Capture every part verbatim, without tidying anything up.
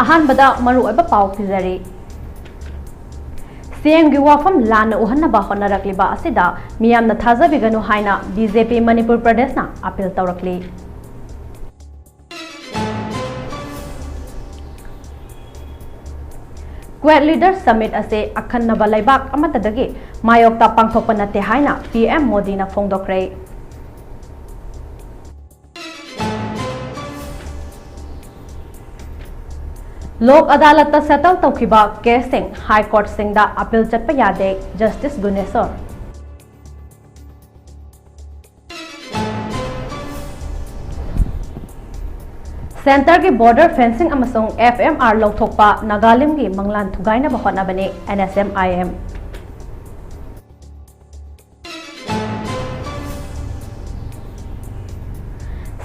ꯑꯍꯥꯟꯕꯗ ꯃꯔꯨꯑꯣꯏꯕ ꯄꯥꯎ ꯄꯤꯖꯔꯤ꯫ ꯁꯤ ꯑꯦꯝꯒꯤ ꯋꯥꯐꯝ ꯂꯥꯟꯅ ꯎꯍꯟꯅꯕ ꯍꯣꯠꯅꯔꯛꯂꯤꯕ ꯑꯁꯤꯗ ꯃꯤꯌꯥꯝꯅ ꯊꯥꯖꯕꯤꯒꯅꯨ ꯍꯥꯏꯅ ꯕꯤ ꯖꯦ ꯄꯤ ꯃꯅꯤꯄꯨꯔ ꯄ꯭ꯔꯗꯦꯁꯅ ꯑꯥꯄꯤꯜ ꯇꯧꯔꯛꯂꯤ꯫ ꯀ꯭ꯋꯦꯠ ꯂꯤꯗꯔ ꯁꯃꯤꯠ ꯑꯁꯤ ꯑꯈꯟꯅꯕ ꯂꯩꯕꯥꯛ ꯑꯃꯠꯇꯗꯒꯤ ꯃꯥꯌꯣꯛꯇ ꯄꯥꯡꯊꯣꯛꯄ ꯅꯠꯇꯦ ꯍꯥꯏꯅ ꯄꯤ ꯑꯦꯝ ꯃꯣꯗꯤꯅ ꯐꯣꯡꯗꯣꯛꯈ꯭ꯔꯦ꯫ ꯂꯣꯛ ꯑꯗꯥꯂꯠꯇ ꯁꯦꯇꯜ ꯇꯧꯈꯤꯕ ꯀꯦꯁꯁꯤꯡ ꯍꯥꯏ ꯀꯣꯔꯠꯁꯤꯡꯗ ꯑꯄꯤꯜ ꯆꯠꯄ ꯌꯥꯗꯦ, ꯖꯁꯇꯤꯁ ꯒꯨꯅꯦꯁꯣꯔ꯫ ꯁꯦꯟꯇꯔꯒꯤ ꯕꯣꯔꯗꯔ ꯐꯦꯟꯁꯤꯡ ꯑꯃꯁꯨꯡ ꯑꯦꯐ ꯑꯦꯝ ꯑꯥꯔ ꯂꯧꯊꯣꯛꯄ ꯅꯥꯒꯥꯂꯦꯟꯒꯤ ꯃꯪꯂꯥꯟ ꯊꯨꯒꯥꯏꯅꯕ ꯍꯣꯠꯅꯕꯅꯤ, N S M I M.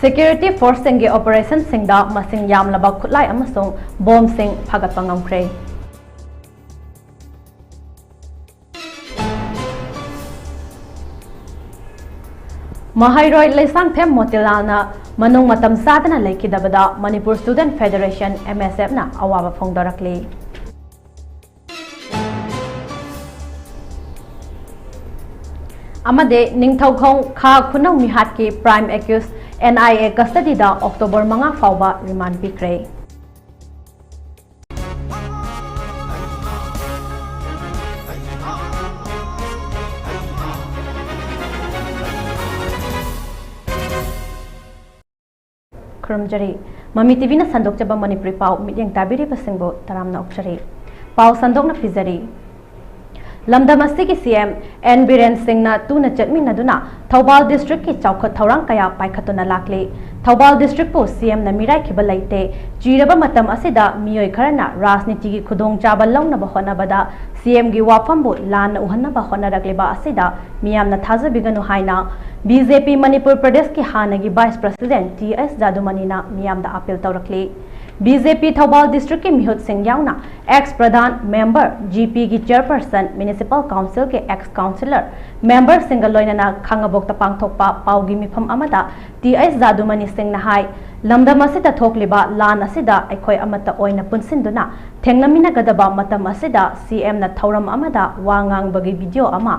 Security ꯐꯣꯔꯁꯁꯤꯡꯒꯤ ꯑꯣꯄꯔꯦꯁꯟꯁꯤꯡꯗ ꯃꯁꯤꯡ ꯌꯥꯝꯂꯕ ꯈꯨꯠꯂꯥꯏ ꯑꯃꯁꯨꯡ ꯕꯣꯝꯁꯤꯡ ꯐꯥꯒꯠꯄ ꯉꯝꯈ꯭ꯔꯦ꯫ ꯃꯍꯩꯔꯣꯏ ꯂꯩꯁꯥꯡꯊꯦꯝ ꯃꯣꯇꯤꯂꯥꯜꯅ ꯃꯅꯨꯡ ꯃꯇꯝ ꯆꯥꯗꯅ ꯂꯩꯈꯤꯗꯕꯗ Manipur student federation, M S ꯑꯦꯐꯅ ꯑꯋꯥꯕ ꯐꯣꯡꯗꯣꯔꯛꯂꯤ꯫ ꯑꯃꯗꯤ ꯅꯤꯡꯊꯧꯈꯣꯡ ꯈꯥ ꯈꯨꯅꯧ ꯃꯤꯍꯥꯠꯀꯤ prime accused N I A ꯀꯁꯇꯗꯤꯗ ꯑꯣꯛꯇꯣꯕꯔ ꯃꯉꯥ ꯐꯥꯎꯕ ꯔꯤꯃꯥꯟ ꯄꯤꯈ꯭ꯔꯦ꯫ ꯈꯨꯔꯨꯝꯖꯔꯤ꯫ ꯃꯃꯤ ꯇꯤ ꯚꯤꯅ ꯁꯟꯗꯣꯛꯆꯕ ꯃꯅꯤꯄꯨꯔꯤ ꯄꯥꯎ ꯃꯤꯠꯌꯦꯡ ꯇꯥꯕꯤꯔꯤꯕꯁꯤꯡꯕꯨ ꯇꯔꯥꯝꯅ ꯑꯣꯛꯆꯔꯤ꯫ ꯄꯥꯎ ꯁꯟꯗꯣꯛꯅ ꯄꯤꯖꯔꯤ꯫ ꯂꯝꯗꯝ ꯑꯁꯤꯒꯤ ꯁꯤ ꯑꯦꯝ ꯑꯦꯟ ꯕꯤꯔꯦꯟ ꯁꯤꯡꯅ ꯇꯨꯅ ꯆꯠꯃꯤꯟꯅꯗꯨꯅ ꯊꯧꯕꯥꯜ ꯗꯤꯁꯇ꯭ꯔꯤꯛꯀꯤ ꯆꯥꯎꯈꯠ ꯊꯧꯔꯥꯡ ꯀꯌꯥ ꯄꯥꯏꯈꯠꯇꯨꯅ ꯂꯥꯛꯂꯤ꯫ ꯊꯧꯕꯥꯜ ꯗꯤꯁꯇ꯭ꯔꯤꯛꯄꯨ ꯁꯤ ꯑꯦꯝꯅ ꯃꯤꯔꯥꯏꯈꯤꯕ ꯂꯩꯇꯦ꯫ ꯆꯤꯔꯕ ꯃꯇꯝ ꯑꯁꯤꯗ ꯃꯤꯑꯣꯏ ꯈꯔꯅ ꯔꯥꯖꯅꯤꯇꯤꯒꯤ ꯈꯨꯗꯣꯡꯆꯥꯕ ꯂꯧꯅꯕ ꯍꯣꯠꯅꯕꯗ ꯁꯤ ꯑꯦꯝꯒꯤ ꯋꯥꯐꯝꯕꯨ ꯂꯥꯟꯅ ꯎꯍꯟꯅꯕ ꯍꯣꯠꯅꯔꯛꯂꯤꯕ ꯑꯁꯤꯗ ꯃꯤꯌꯥꯝꯅ ꯊꯥꯖꯕꯤꯒꯅꯨ ꯍꯥꯏꯅ ꯕꯤ ꯖꯦ ꯄꯤ ꯃꯅꯤꯄꯨꯔ ꯄ꯭ꯔꯗꯦꯁꯀꯤ ꯍꯥꯟꯅꯒꯤ ꯚꯥꯏꯁ ꯄ꯭ꯔꯁꯤꯗꯦꯟꯠ ꯇꯤ ꯑꯦꯁ ꯖꯥꯗꯨꯃꯅꯤꯅ ꯃꯤꯌꯥꯝꯗ ꯑꯥꯄꯤꯜ ꯇꯧꯔꯛꯂꯤ꯫ ꯕꯤ ꯖꯦ ꯄꯤ ꯊꯧꯕꯥꯜ ꯗꯤꯁꯇ꯭ꯔꯤꯛꯀꯤ ꯃꯤꯍꯨꯠꯁꯤꯡ ꯌꯥꯎꯅ ꯑꯦꯛꯁ ꯄ꯭ꯔꯙꯥꯟ, ꯃꯦꯝꯕꯔ, ꯖꯤ ꯄꯤꯒꯤ ꯆꯦꯌꯔꯄꯔꯁꯟ, ꯃ꯭ꯌꯨꯅꯤꯁꯤꯄꯥꯜ ꯀꯥꯎꯟꯁꯤꯜꯒꯤ ꯑꯦꯛꯁ ꯀꯥꯎꯟꯁꯤꯂꯔ, ꯃꯦꯝꯕꯔꯁꯤꯡꯒ ꯂꯣꯏꯅꯅ ꯈꯥꯡꯉꯕꯣꯛꯇ ꯄꯥꯡꯊꯣꯛꯄ ꯄꯥꯎꯒꯤ ꯃꯤꯐꯝ ꯑꯃꯗ ꯇꯤ ꯑꯦꯁ ꯖꯥꯗꯨꯃꯅꯤ ꯁꯤꯡꯅ ꯍꯥꯏ, ꯂꯝꯗꯝ ꯑꯁꯤꯗ ꯊꯣꯛꯂꯤꯕ ꯂꯥꯟ ꯑꯁꯤꯗ ꯑꯩꯈꯣꯏ ꯑꯃꯠꯇ ꯑꯣꯏꯅ ꯄꯨꯟꯁꯤꯟꯗꯨꯅ ꯊꯦꯡꯅꯃꯤꯟꯅꯒꯗꯕ ꯃꯇꯝ ꯑꯁꯤꯗ ꯁꯤ ꯑꯦꯝꯅ ꯊꯧꯔꯝ ꯑꯃꯗ ꯋꯥ ꯉꯥꯡꯕꯒꯤ ꯚꯤꯗꯤꯑꯣ ꯑꯃ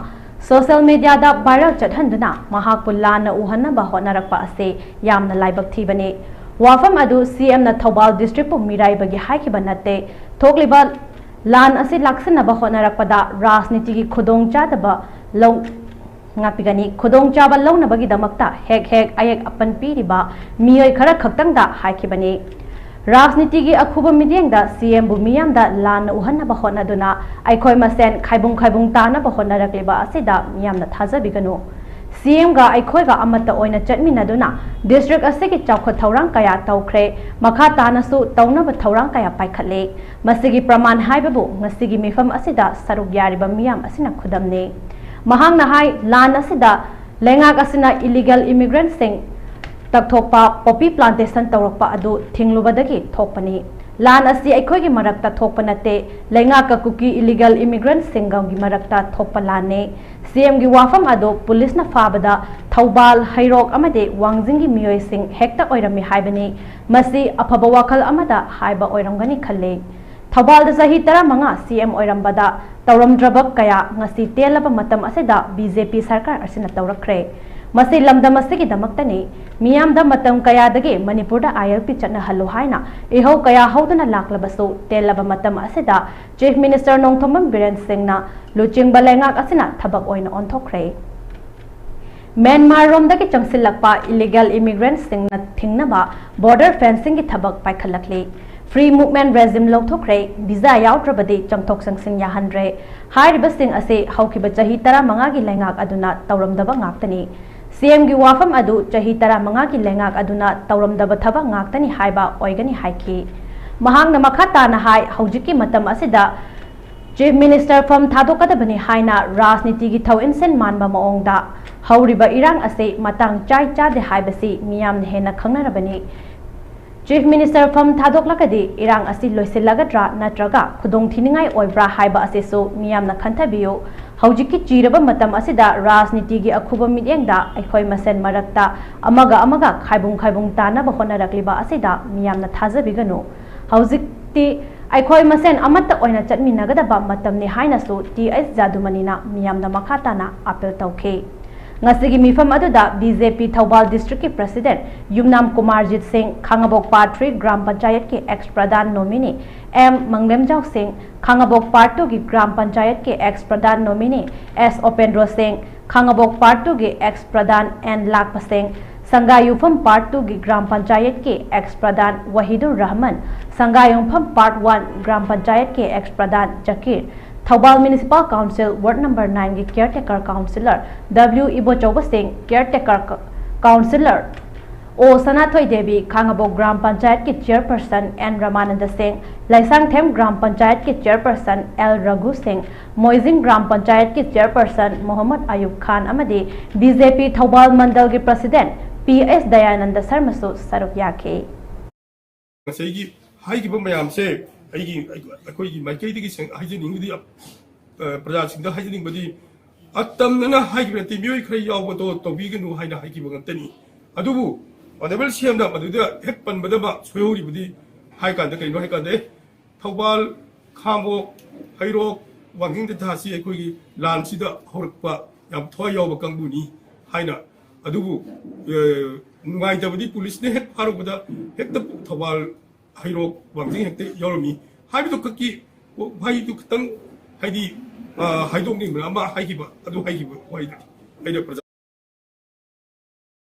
ꯁꯣꯁꯤꯌꯦꯜ ꯃꯤꯗꯤꯌꯥꯗ ꯚꯥꯏꯔꯦꯜ ꯆꯠꯍꯟꯗꯨꯅ ꯃꯍꯥꯛꯄꯨ ꯂꯥꯟꯅ ꯎꯍꯟꯅꯕ ꯍꯣꯠꯅꯔꯛꯄ ꯑꯁꯤ ꯌꯥꯝꯅ ꯂꯥꯏꯕꯛ ꯊꯤꯕꯅꯤ꯫ ꯋꯥꯐꯝ ꯑꯗꯨ ꯁꯤ ꯑꯦꯝꯅ ꯊꯧꯕꯥꯜ ꯗꯤꯁꯇ꯭ꯔꯤꯛꯄꯨ ꯃꯤꯔꯥꯏꯕꯒꯤ ꯍꯥꯏꯈꯤꯕ ꯅꯠꯇꯦ꯫ ꯊꯣꯛꯂꯤꯕ ꯂꯥꯟ ꯑꯁꯤ ꯂꯥꯛꯁꯤꯟꯅꯕ ꯍꯣꯠꯅꯔꯛꯄꯗ ꯔꯥꯖꯅꯤꯇꯤꯒꯤ ꯈꯨꯗꯣꯡꯆꯥꯗꯕ ꯂꯧ ꯉꯥꯛꯄꯤꯒꯅꯤ꯫ ꯈꯨꯗꯣꯡꯆꯥꯕ ꯂꯧꯅꯕꯒꯤꯗꯃꯛꯇ ꯍꯦꯛ ꯍꯦꯛ ꯑꯌꯦꯛ ꯑꯄꯟ ꯄꯤꯔꯤꯕ ꯃꯤꯑꯣꯏ ꯈꯔ ꯈꯛꯇꯪꯗ ꯍꯥꯏꯈꯤꯕꯅꯤ꯫ ꯔꯥꯖꯅꯤꯇꯤꯒꯤ ꯑꯈꯨꯕ ꯃꯤꯠꯌꯦꯡꯗ ꯁꯤ ꯑꯦꯝꯕꯨ ꯃꯤꯌꯥꯝꯗ ꯂꯥꯟꯅ ꯎꯍꯟꯅꯕ ꯍꯣꯠꯅꯗꯨꯅ ꯑꯩꯈꯣꯏ ꯃꯁꯦꯟ ꯈꯥꯏꯕꯨꯡ ꯈꯥꯏꯕꯨꯡ ꯇꯥꯅꯕ ꯍꯣꯠꯅꯔꯛꯂꯤꯕ ꯑꯁꯤꯗ ꯃꯤꯌꯥꯝꯅ ꯊꯥꯖꯕꯤꯒꯅꯨ꯫ ꯁꯤ ꯑꯦꯝꯒ ꯑꯩꯈꯣꯏꯒ ꯑꯃꯠꯇ ꯑꯣꯏꯅ ꯆꯠꯃꯤꯟꯅꯗꯨꯅ ꯗꯤꯁꯇ꯭ꯔꯤꯛ ꯑꯁꯤꯒꯤ ꯆꯥꯎꯈꯠ ꯊꯧꯔꯥꯡ ꯀꯌꯥ ꯇꯧꯈ꯭ꯔꯦ, ꯃꯈꯥ ꯇꯥꯅꯁꯨ ꯇꯧꯅꯕ ꯊꯧꯔꯥꯡ ꯀꯌꯥ ꯄꯥꯏꯈꯠꯂꯦ꯫ ꯃꯁꯤꯒꯤ ꯄ꯭ꯔꯃꯥꯟ ꯍꯥꯏꯕꯕꯨ ꯉꯁꯤꯒꯤ ꯃꯤꯐꯝ ꯑꯁꯤꯗ ꯁꯔꯨꯛ ꯌꯥꯔꯤꯕ ꯃꯤꯌꯥꯝ ꯑꯁꯤꯅ ꯈꯨꯗꯝꯅꯤ꯫ ꯃꯍꯥꯛꯅ ꯍꯥꯏ, ꯂꯥꯟ ꯑꯁꯤꯗ ꯂꯩꯉꯥꯛ ꯑꯁꯤꯅ ꯏꯂꯤꯒꯦꯜ ꯏꯃꯤꯒ꯭ꯔꯦꯟꯠꯁꯤꯡ ꯇꯛꯊꯣꯛꯄ, ꯄꯣꯄꯤ ꯄ꯭ꯂꯥꯟꯇꯦꯁꯟ ꯇꯧꯔꯛꯄ ꯑꯗꯨ ꯊꯤꯡꯂꯨꯕꯗꯒꯤ ꯊꯣꯛꯄꯅꯤ꯫ ꯂꯥꯟ ꯑꯁꯤ ꯑꯩꯈꯣꯏꯒꯤ ꯃꯔꯛꯇ ꯊꯣꯛꯄ ꯅꯠꯇꯦ, ꯂꯩꯉꯥꯛꯀ ꯀꯨꯀꯤ ꯏꯂꯤꯒꯦꯜ ꯏꯃꯤꯒ꯭ꯔꯦꯟꯠꯁꯤꯡꯒꯤ ꯃꯔꯛꯇ ꯊꯣꯛꯄ ꯂꯥꯟꯅꯤ꯫ ꯁꯤ ꯑꯦꯝꯒꯤ ꯋꯥꯐꯝ ꯑꯗꯨ ꯄꯨꯂꯤꯁꯅ ꯐꯥꯕꯗ ꯊꯧꯕꯥꯜ, ꯍꯩꯔꯣꯛ ꯑꯃꯗꯤ ꯋꯥꯡꯖꯤꯡꯒꯤ ꯃꯤꯑꯣꯏꯁꯤꯡ ꯍꯦꯛꯇ ꯑꯣꯏꯔꯝꯃꯤ ꯍꯥꯏꯕꯅꯤ꯫ ꯃꯁꯤ ꯑꯐꯕ ꯋꯥꯈꯜ ꯑꯃꯗ ꯍꯥꯏꯕ ꯑꯣꯏꯔꯝꯒꯅꯤ ꯈꯜꯂꯤ꯫ ꯊꯧꯕꯥꯜꯗ ꯆꯍꯤ ꯇꯔꯥꯃꯉꯥ ꯁꯤ ꯑꯦꯝ ꯑꯣꯏꯔꯝꯕꯗ ꯇꯧꯔꯝꯗ꯭ꯔꯕ ꯀꯌꯥ ꯉꯁꯤ ꯇꯦꯜꯂꯕ ꯃꯇꯝ ꯑꯁꯤꯗ ꯕꯤ ꯖꯦ ꯄꯤ ꯁꯔꯀꯥꯔ ꯑꯁꯤꯅ ꯇꯧꯔꯛꯈ꯭ꯔꯦ꯫ ꯃꯁꯤ ꯂꯝꯗꯝ ꯑꯁꯤꯒꯤꯗꯃꯛꯇꯅꯤ꯫ ꯃꯤꯌꯥꯝꯗ ꯃꯇꯝ ꯀꯌꯥꯗꯒꯤ ꯃꯅꯤꯄꯨꯔꯗ ꯑꯥꯏ ꯑꯦꯜ ꯄꯤ ꯆꯠꯅꯍꯜꯂꯨ ꯍꯥꯏꯅ ꯏꯍꯧ ꯀꯌꯥ ꯍꯧꯗꯨꯅ ꯂꯥꯛꯂꯕꯁꯨ, ꯇꯦꯜꯂꯕ ꯃꯇꯝ ꯑꯁꯤꯗ ꯆꯤꯐ ꯃꯤꯅꯤꯁꯇꯔ ꯅꯣꯡꯊꯣꯝꯕꯝ ꯕꯤꯔꯦꯟ ꯁꯤꯡꯅ ꯂꯨꯆꯤꯡꯕ ꯂꯩꯉꯥꯛ ꯑꯁꯤꯅ ꯊꯕꯛ ꯑꯣꯏꯅ ꯑꯣꯟꯊꯣꯛꯈ꯭ꯔꯦ꯫ ꯃ꯭ꯌꯥꯟꯃꯥꯔ ꯔꯣꯝꯗꯒꯤ ꯆꯪꯁꯤꯜꯂꯛꯄ ꯏꯂꯤꯒꯦꯜ ꯏꯃꯤꯒ꯭ꯔꯦꯟꯠꯁꯤꯡꯅ ꯊꯤꯡꯅꯕ ꯕꯣꯔꯗꯔ ꯐꯦꯟꯁꯤꯡꯒꯤ ꯊꯕꯛ ꯄꯥꯏꯈꯠꯂꯛꯂꯤ꯫ ꯐ꯭ꯔꯤ ꯃꯨꯚꯃꯦꯟꯠ ꯔꯦꯖꯤꯝ ꯂꯧꯊꯣꯛꯈ꯭ꯔꯦ꯫ ꯚꯤꯖꯥ ꯌꯥꯎꯗ꯭ꯔꯕꯗꯤ ꯆꯪꯊꯣꯛ ꯆꯪꯁꯤꯟ ꯌꯥꯍꯟꯗ꯭ꯔꯦ꯫ ꯍꯥꯏꯔꯤꯕꯁꯤꯡ ꯑꯁꯤ ꯍꯧꯈꯤꯕ ꯆꯍꯤ ꯇꯔꯥꯃꯉꯥꯒꯤ ꯂꯩꯉꯥꯛ ꯑꯗꯨꯅ ꯇꯧꯔꯝꯗꯕ ꯉꯥꯛꯇꯅꯤ꯫ ꯁꯤ ꯑꯦꯝꯒꯤ ꯋꯥꯐꯝ ꯑꯗꯨ ꯆꯍꯤ ꯇꯔꯥꯃꯉꯥꯒꯤ ꯂꯩꯉꯥꯛ ꯑꯗꯨꯅ ꯇꯧꯔꯝꯗꯕ ꯊꯕꯛ ꯉꯥꯛꯇꯅꯤ ꯍꯥꯏꯕ ꯑꯣꯏꯒꯅꯤ ꯍꯥꯏꯈꯤ꯫ ꯃꯍꯥꯛꯅ ꯃꯈꯥ ꯇꯥꯅ ꯍꯥꯏ, ꯍꯧꯖꯤꯛꯀꯤ ꯃꯇꯝ ꯑꯁꯤꯗ ꯆꯤꯐ ꯃꯤꯅꯤꯁꯇꯔ ꯐꯝ ꯊꯥꯗꯣꯛꯀꯗꯕꯅꯤ ꯍꯥꯏꯅ ꯔꯥꯖꯅꯤꯇꯤꯒꯤ ꯊꯧ ꯏꯟꯁꯤꯟ ꯃꯥꯟꯕ ꯃꯑꯣꯡꯗ ꯍꯧꯔꯤꯕ ꯏꯔꯥꯡ ꯑꯁꯤ ꯃꯇꯥꯡ ꯆꯥꯏ ꯆꯥꯗꯦ ꯍꯥꯏꯕꯁꯤ ꯃꯤꯌꯥꯝꯅ ꯍꯦꯟꯅ ꯈꯪꯅꯔꯕꯅꯤ꯫ ꯆꯤꯐ ꯃꯤꯅꯤꯁꯇꯔ ꯐꯝ ꯊꯥꯗꯣꯛꯂꯒꯗꯤ ꯏꯔꯥꯡ ꯑꯁꯤ ꯂꯣꯏꯁꯤꯜꯂꯒꯗ꯭ꯔꯥ ꯅꯠꯇ꯭ꯔꯒ ꯈꯨꯗꯣꯡꯊꯤꯅꯤꯡꯉꯥꯏ ꯑꯣꯏꯕ꯭ꯔꯥ ꯍꯥꯏꯕ ꯑꯁꯤꯁꯨ ꯃꯤꯌꯥꯝꯅ ꯈꯟꯊꯕꯤꯌꯨ꯫ ꯍꯧꯖꯤꯛꯀꯤ ꯆꯤꯔꯕ ꯃꯇꯝ ꯑꯁꯤꯗ ꯔꯥꯖꯅꯤꯇꯤꯒꯤ ꯑꯈꯨꯕ ꯃꯤꯠꯌꯦꯡꯗ ꯑꯩꯈꯣꯏ ꯃꯁꯦꯟ ꯃꯔꯛꯇ ꯑꯃꯒ ꯑꯃꯒ ꯈꯥꯏꯕꯨꯡ ꯈꯥꯏꯕꯨꯡ ꯇꯥꯅꯕ ꯍꯣꯠꯅꯔꯛꯂꯤꯕ ꯑꯁꯤꯗ ꯃꯤꯌꯥꯝꯅ ꯊꯥꯖꯕꯤꯒꯅꯨ꯫ ꯍꯧꯖꯤꯛꯇꯤ ꯑꯩꯈꯣꯏ ꯃꯁꯦꯟ ꯑꯃꯠꯇ ꯑꯣꯏꯅ ꯆꯠꯃꯤꯟꯅꯒꯗꯕ ꯃꯇꯝꯅꯤ ꯍꯥꯏꯅꯁꯨ ꯇꯤ ꯑꯩꯆ ꯖꯥꯗꯨꯃꯅꯤꯅ ꯃꯤꯌꯥꯝꯗ ꯃꯈꯥ ꯇꯥꯅ ꯑꯥꯄꯤꯜ ꯇꯧꯈꯤ꯫ ꯉꯁꯤꯒꯤ ꯃꯤꯐꯝ ꯑꯗꯨꯗ ꯕꯤ ꯖꯦ ꯄꯤ ꯊꯧꯕꯥꯜ ꯗꯤꯁꯇ꯭ꯔꯤꯛꯀꯤ president Yumnam Kumarjit Singh, Khangabok part three gram ꯄꯟꯆꯥꯌꯠꯀꯤ ex pradhan nominee M Mangalemjao Singh, Khangabok part ꯇꯨꯒꯤ ꯒ꯭ꯔꯥꯝ ꯄꯟꯆꯥꯌꯠꯀꯤ ex pradhan nominee S Opendro Singh, Khangabok part ꯇꯨꯒꯤ ex pradhan N Lakpa Singh, Sangaiyumpham part ꯇꯨꯒꯤ ꯒ꯭ꯔꯥꯝ ꯄꯟꯆꯥꯌꯠꯀꯤ ex pradhan Wahidur Rahman, Sangaiyumpham part one gram ꯄꯟꯆꯥꯌꯠꯀꯤ ex pradhan Zakir, Thoubal municipal council ward number ꯅꯥꯏꯟꯒꯤ ꯀꯤꯌꯔꯇꯦꯀꯔ ꯀꯥꯎꯟꯁꯤꯂꯔ ꯗꯕ꯭ꯂꯤꯎ ꯏꯕꯣꯆꯧꯕ ꯁꯤꯡ, ꯀꯤꯌꯔꯇꯦꯀꯔ ꯀ-, ꯀꯥꯎꯟꯁꯤꯂꯔ ꯑꯣ ꯁꯅꯥꯊꯣꯏ ꯗꯦꯕꯤ, ꯈꯥꯉꯕꯣꯛ ꯒ꯭ꯔꯥꯝ ꯄꯟꯆꯥꯌꯠꯀꯤ ꯆꯤꯌꯔꯄꯔꯁꯟ ꯑꯦꯟ ꯔꯃꯥꯅꯟꯗ ꯁꯤꯡ, ꯂꯥꯏꯁꯥꯡꯊꯦꯝ ꯒ꯭ꯔꯥꯝ ꯄꯟꯆꯥꯌꯠꯀꯤ ꯆꯤꯌꯔꯄꯔꯁꯟ ꯑꯦꯜ ꯔꯘꯨ ꯁꯤꯡ, ꯃꯣꯏꯖꯤꯡ ꯒ꯭ꯔꯥꯝ ꯄꯟꯆꯥꯌꯠꯀꯤ ꯆꯤꯌꯔꯄꯔꯁꯟ ꯃꯣꯍꯝꯃꯗ ꯑꯌꯨꯕ ꯈꯥꯟ ꯑꯃꯗꯤ ꯕꯤ ꯖꯦ ꯄꯤ Thoubal ꯃꯟꯗꯜꯒꯤ president P S Dayananda ꯁꯔꯃꯁꯨ ꯁꯔꯨꯛ ꯌꯥꯈꯤ꯫ ꯉꯁꯥꯏꯒꯤ ꯍꯥꯏꯈꯤꯕ ꯃꯌꯥꯝꯁꯦ ꯑꯩꯒꯤ, ꯑꯩꯈꯣꯏꯒꯤ ꯃꯥꯏꯀꯩꯗꯒꯤ ꯁꯦꯡ-, ꯍꯥꯏꯖꯅꯤꯡꯕꯗꯤ, ꯑ, ꯄ꯭ꯔꯖꯥꯁꯤꯡꯗ ꯍꯥꯏꯖꯅꯤꯡꯕꯗꯤ, ꯑꯇꯝꯅꯅ ꯍꯥꯏꯈꯤꯕ ꯅꯠꯇꯦ, ꯃꯤꯑꯣꯏ ꯈꯔ ꯌꯥꯎꯕꯗꯣ ꯇꯧꯕꯤꯒꯅꯨ ꯍꯥꯏꯅ ꯍꯥꯏꯈꯤꯕ ꯉꯥꯛꯇꯅꯤ꯫ ꯑꯗꯨꯕꯨ ꯑꯣꯅꯔꯦꯕꯜ ꯁꯤ ꯑꯦꯝꯅ ꯃꯗꯨꯗ ꯍꯦꯛ ꯄꯟꯕꯗ ꯃꯥ ꯁꯣꯏꯍꯧꯔꯤꯕꯗꯤ ꯍꯥꯏ ꯀꯥꯟꯗ ꯀꯩꯅꯣ ꯍꯥꯏ ꯀꯥꯟꯗ, ꯑꯦ, ꯊꯧꯕꯥꯜ, ꯈꯥꯉꯕꯣꯛ, ꯍꯩꯔꯣꯛ, ꯋꯥꯡꯖꯤꯡ ꯇꯦꯟꯊꯥꯁꯤ ꯑꯩꯈꯣꯏꯒꯤ ꯂꯥꯟꯁꯤꯗ ꯍꯧꯔꯛꯄ ꯌꯥꯝ ꯊꯋꯥꯏ ꯌꯥꯎꯕ ꯀꯥꯡꯕꯨꯅꯤ ꯍꯥꯏꯅ꯫ ꯑꯗꯨꯕꯨ, ꯑ, ꯅꯨꯡꯉꯥꯏꯇꯕꯗꯤ ꯄꯨꯂꯤꯁꯅ ꯍꯦꯛ ꯐꯥꯔꯨꯕꯗ ꯍꯦꯛꯇ ꯊꯧꯕꯥꯜ, ꯍꯩꯔꯣꯛ, ꯋꯥꯡꯖꯤꯡ ꯍꯦꯛꯇ ꯌꯥꯎꯔꯝꯃꯤ ꯍꯥꯏꯕꯗꯨ ꯈꯛꯀꯤ ꯋꯥꯍꯩꯗꯨ ꯈꯤꯇꯪ, ꯍꯥꯏꯗꯤ, ꯑ, ꯍꯥꯏꯗꯣꯛꯅꯤꯡꯕꯅ ꯑꯃ ꯍꯥꯏꯈꯤꯕ, ꯑꯗꯨ ꯍꯥꯏꯈꯤꯕ ꯋꯥꯍꯩꯗꯨꯅꯤ ꯑꯩꯅ ꯄ꯭ꯔꯖꯥ